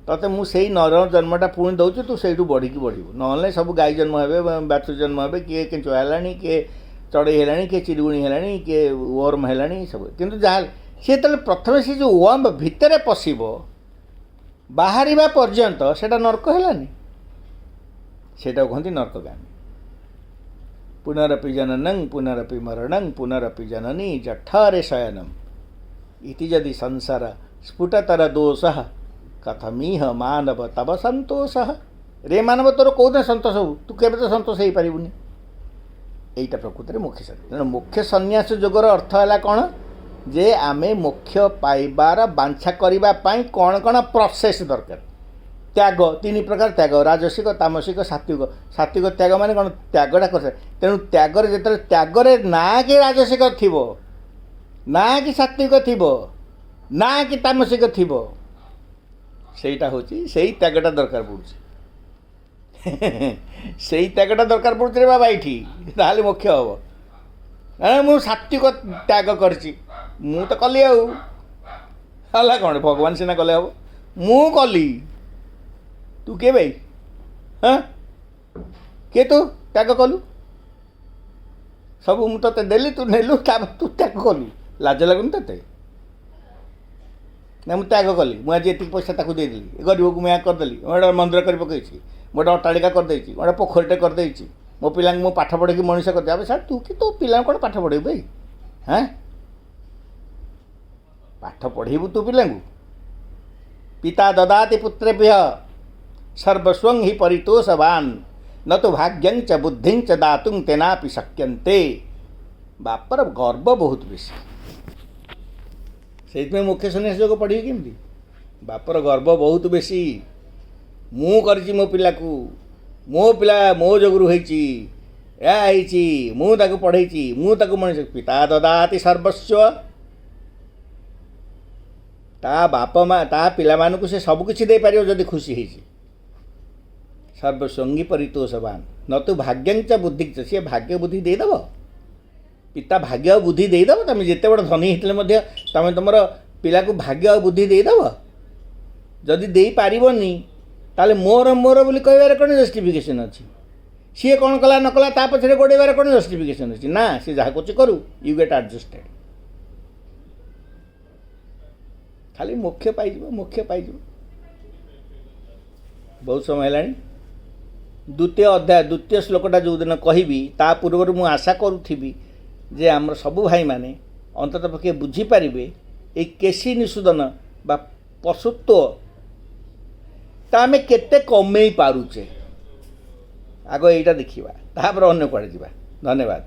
ତୋତେ ମୁଁ ସେଇ ନର ଜନ୍ମଟା ପୁଣି ଦେଉଛି, ତୁ ସେଇଠୁ ବଢ଼ିକି ବଢ଼ିବୁ।" ନହେଲେ ସବୁ ଗାଈ ଜନ୍ମ ହେବେ, ବାଛୁରୀ ଜନ୍ମ ହେବେ, କିଏ କେଞ୍ଚୁଆ ହେଲାଣି, କିଏ ଚଢ଼େଇ ହେଲାଣି, କିଏ ଚିରୁଗୁଣି ହେଲାଣି, କିଏ ୱର୍ମ ହେଲାଣି ସବୁ। କିନ୍ତୁ ଯାହା ସିଏ ଯେତେବେଳେ ପ୍ରଥମେ ସେ ଯେଉଁ ୱମ୍ବ ଭିତରେ ପଶିବ, ବାହାରିବା ପର୍ଯ୍ୟନ୍ତ ସେଇଟା ନର୍କ ହେଲାନି? ସେଇଟାକୁ କୁହନ୍ତି ନର୍କଗାମୀ। ପୁନରପି ଜନନଂ ପୁନରପି ମରଣଂ ପୁନରପି ଜନନୀ ଜଠରେ ଶୟନମ୍ ଇତି ଯଦି ସଂସାର ସ୍ଫୁଟତର ଦୋଷ କଥମିହ ମାନବ ତବ ସନ୍ତୋଷ। ରେ ମାନବ, ତୋର କେଉଁଦିନ ସନ୍ତୋଷ ହବୁ? ତୁ କେବେ ତ ସନ୍ତୋଷ ହେଇପାରିବୁନି। ଏଇଟା ପ୍ରକୃତରେ ମୋକ୍ଷ ସନ୍ନ୍ୟାସ। ତେଣୁ ମୋକ୍ଷ ସନ୍ନ୍ୟାସ ଯୋଗର ଅର୍ଥ ହେଲା କ'ଣ ଯେ ଆମେ ମୋକ୍ଷ ପାଇବାର ବାଞ୍ଛା କରିବା ପାଇଁ କ'ଣ କ'ଣ ପ୍ରୋସେସ୍ ଦରକାର। ତ୍ୟାଗ, ତିନି ପ୍ରକାର ତ୍ୟାଗ, ରାଜସିକ, ତାମସିକ, ସାତ୍ବିକ। ସାତ୍ବିକ ତ୍ୟାଗ ମାନେ କ'ଣ? ତ୍ୟାଗଟା କରିଥାଏ। ତେଣୁ ତ୍ୟାଗରେ ଯେତେବେଳେ ତ୍ୟାଗରେ ନା କି ରାଜସିକ ଥିବ, ନା କି ସାତ୍ବିକ ଥିବ, ନା କି ତାମସିକ ଥିବ, ସେଇଟା ହେଉଛି ସେଇ ତ୍ୟାଗଟା ଦରକାର ପଡ଼ୁଛି। ସେଇ ତ୍ୟାଗଟା ଦରକାର ପଡ଼ୁଛି ରେ ବାବା ଏଇଠି, ତାହେଲେ ମୋକ୍ଷ ହେବ। ମୁଁ ସାତ୍ବିକ ତ୍ୟାଗ କରିଛି। ମୁଁ ତ କଲି, ଆଉ ହେଲା କ'ଣ? ଭଗବାନ ସିନା କଲେ ହବ। ମୁଁ କଲି, ତୁ କିଏ ଭାଇ? ହଁ, କିଏ ତୁ ତ୍ୟାଗ କଲୁ? ସବୁ ମୁଁ ତୋତେ ଦେଲି, ତୁ ନେଲୁ, ତାପରେ ତୁ ତ୍ୟାଗ କଲୁ। ଲାଜ ଲାଗୁନି ତୋତେ? ନା, ମୁଁ ତ୍ୟାଗ କଲି, ମୁଁ ଆଜି ଏତିକି ପଇସା ତାକୁ ଦେଇଦେଲି, ଏ ଗରିବକୁ ମୁଁ ଏହା କରିଦେଲି, ମୁଁ ଗୋଟେ ମନ୍ଦିର କରି ପକେଇଛି, ମୁଁ ଗୋଟେ ଅଟ୍ଟାଳିକା କରିଦେଇଛି, ମୁଁ ଗୋଟେ ପୋଖରୀଟେ କରିଦେଇଛି, ମୋ ପିଲାଙ୍କୁ ମୁଁ ପାଠ ପଢ଼େଇକି ମଣିଷ କରିଦେବି। ଆବେ ସାର୍, ତୁ କି ତୋ ପିଲାଙ୍କୁ କ'ଣ ପାଠ ପଢ଼େଇବୁ ଭାଇ? ହାଁ, ପାଠ ପଢ଼େଇବୁ ତୁ ପିଲାଙ୍କୁ? ପିତା ଦଦାତି ପୁତ୍ରେଭ୍ୟ ସର୍ବସ୍ୱଂ ହି ପରିତୋଷବାନ ନ ତୁ ଭାଗ୍ୟଂ ଚ ବୁଦ୍ଧିଂ ଚ ଦାତୁଂ ତେନାପି ଶକ୍ୟନ୍ତେ। ବାପର ଗର୍ବ ବହୁତ ବେଶୀ, ସେଇଥିପାଇଁ ମୋକ୍ଷ ସନ୍ନ୍ୟାସ ଯୋଗ ପଢ଼ିବି କେମିତି? ବାପର ଗର୍ବ ବହୁତ ବେଶୀ। ମୁଁ କରିଛି ମୋ ପିଲାକୁ, ମୋ ପିଲା ମୋ ଯୋଗୁରୁ ହେଇଛି, ଏହା ହେଇଛି, ମୁଁ ତାକୁ ପଢ଼େଇଛି, ମୁଁ ତାକୁ ମଣିଷ। ପିତା ଦଦାତି ସର୍ବସ୍ୱ, ତା ବାପ ମା, ତା ପିଲାମାନଙ୍କୁ ସେ ସବୁକିଛି ଦେଇପାରିବ ଯଦି ଖୁସି ହେଇଛି। ସର୍ବସ୍ୱଙ୍ଗୀ ପରିତୋଷବାନ ନ ତୁ ଭାଗ୍ୟଞ୍ଚ ବୁଦ୍ଧିଞ୍ଚ। ସିଏ ଭାଗ୍ୟ ବୁଦ୍ଧି ଦେଇଦେବ? ପିତା ଭାଗ୍ୟ ଆଉ ବୁଦ୍ଧି ଦେଇଦେବ? ତମେ ଯେତେ ବଡ଼ ଧନୀ ହେଇଥିଲେ ମଧ୍ୟ ତମେ ତୁମର ପିଲାକୁ ଭାଗ୍ୟ ଆଉ ବୁଦ୍ଧି ଦେଇଦେବ? ଯଦି ଦେଇପାରିବନି, ତାହେଲେ ମୋର ମୋର ବୋଲି କହିବାର କ'ଣ ଜଷ୍ଟିଫିକେସନ୍ ଅଛି? ସିଏ କ'ଣ କଲା ନ କଲା ତା ପଛରେ ଗୋଡ଼େଇବାର କ'ଣ ଜଷ୍ଟିଫିକେସନ୍ ଅଛି? ନା, ସିଏ ଯାହା କରୁଛି କରୁ, you gate ଆଡ଼ଜଷ୍ଟେଡ଼। ଖାଲି ମୋକ୍ଷ ପାଇଯିବ, ମୋକ୍ଷ ପାଇଯିବ। ବହୁତ ସମୟ ହେଲାଣି। ଦ୍ୱିତୀୟ ଅଧ୍ୟାୟ ଦ୍ୱିତୀୟ ଶ୍ଲୋକଟା ଯେଉଁଦିନ କହିବି, ତା ପୂର୍ବରୁ ମୁଁ ଆଶା କରୁଥିବି ଯେ ଆମର ସବୁ ଭାଇମାନେ ଅନ୍ତତଃ ପକ୍ଷେ ବୁଝିପାରିବେ ଏଇ କେଶୀ ନିଷୂଦନ ବା ପଶୁତ୍ୱ ତା ଆମେ କେତେ କମେଇ ପାରୁଛେ। ଆଗ ଏଇଟା ଦେଖିବା, ତାପରେ ଅନ୍ୟ କୁଆଡ଼େ ଯିବା। ଧନ୍ୟବାଦ।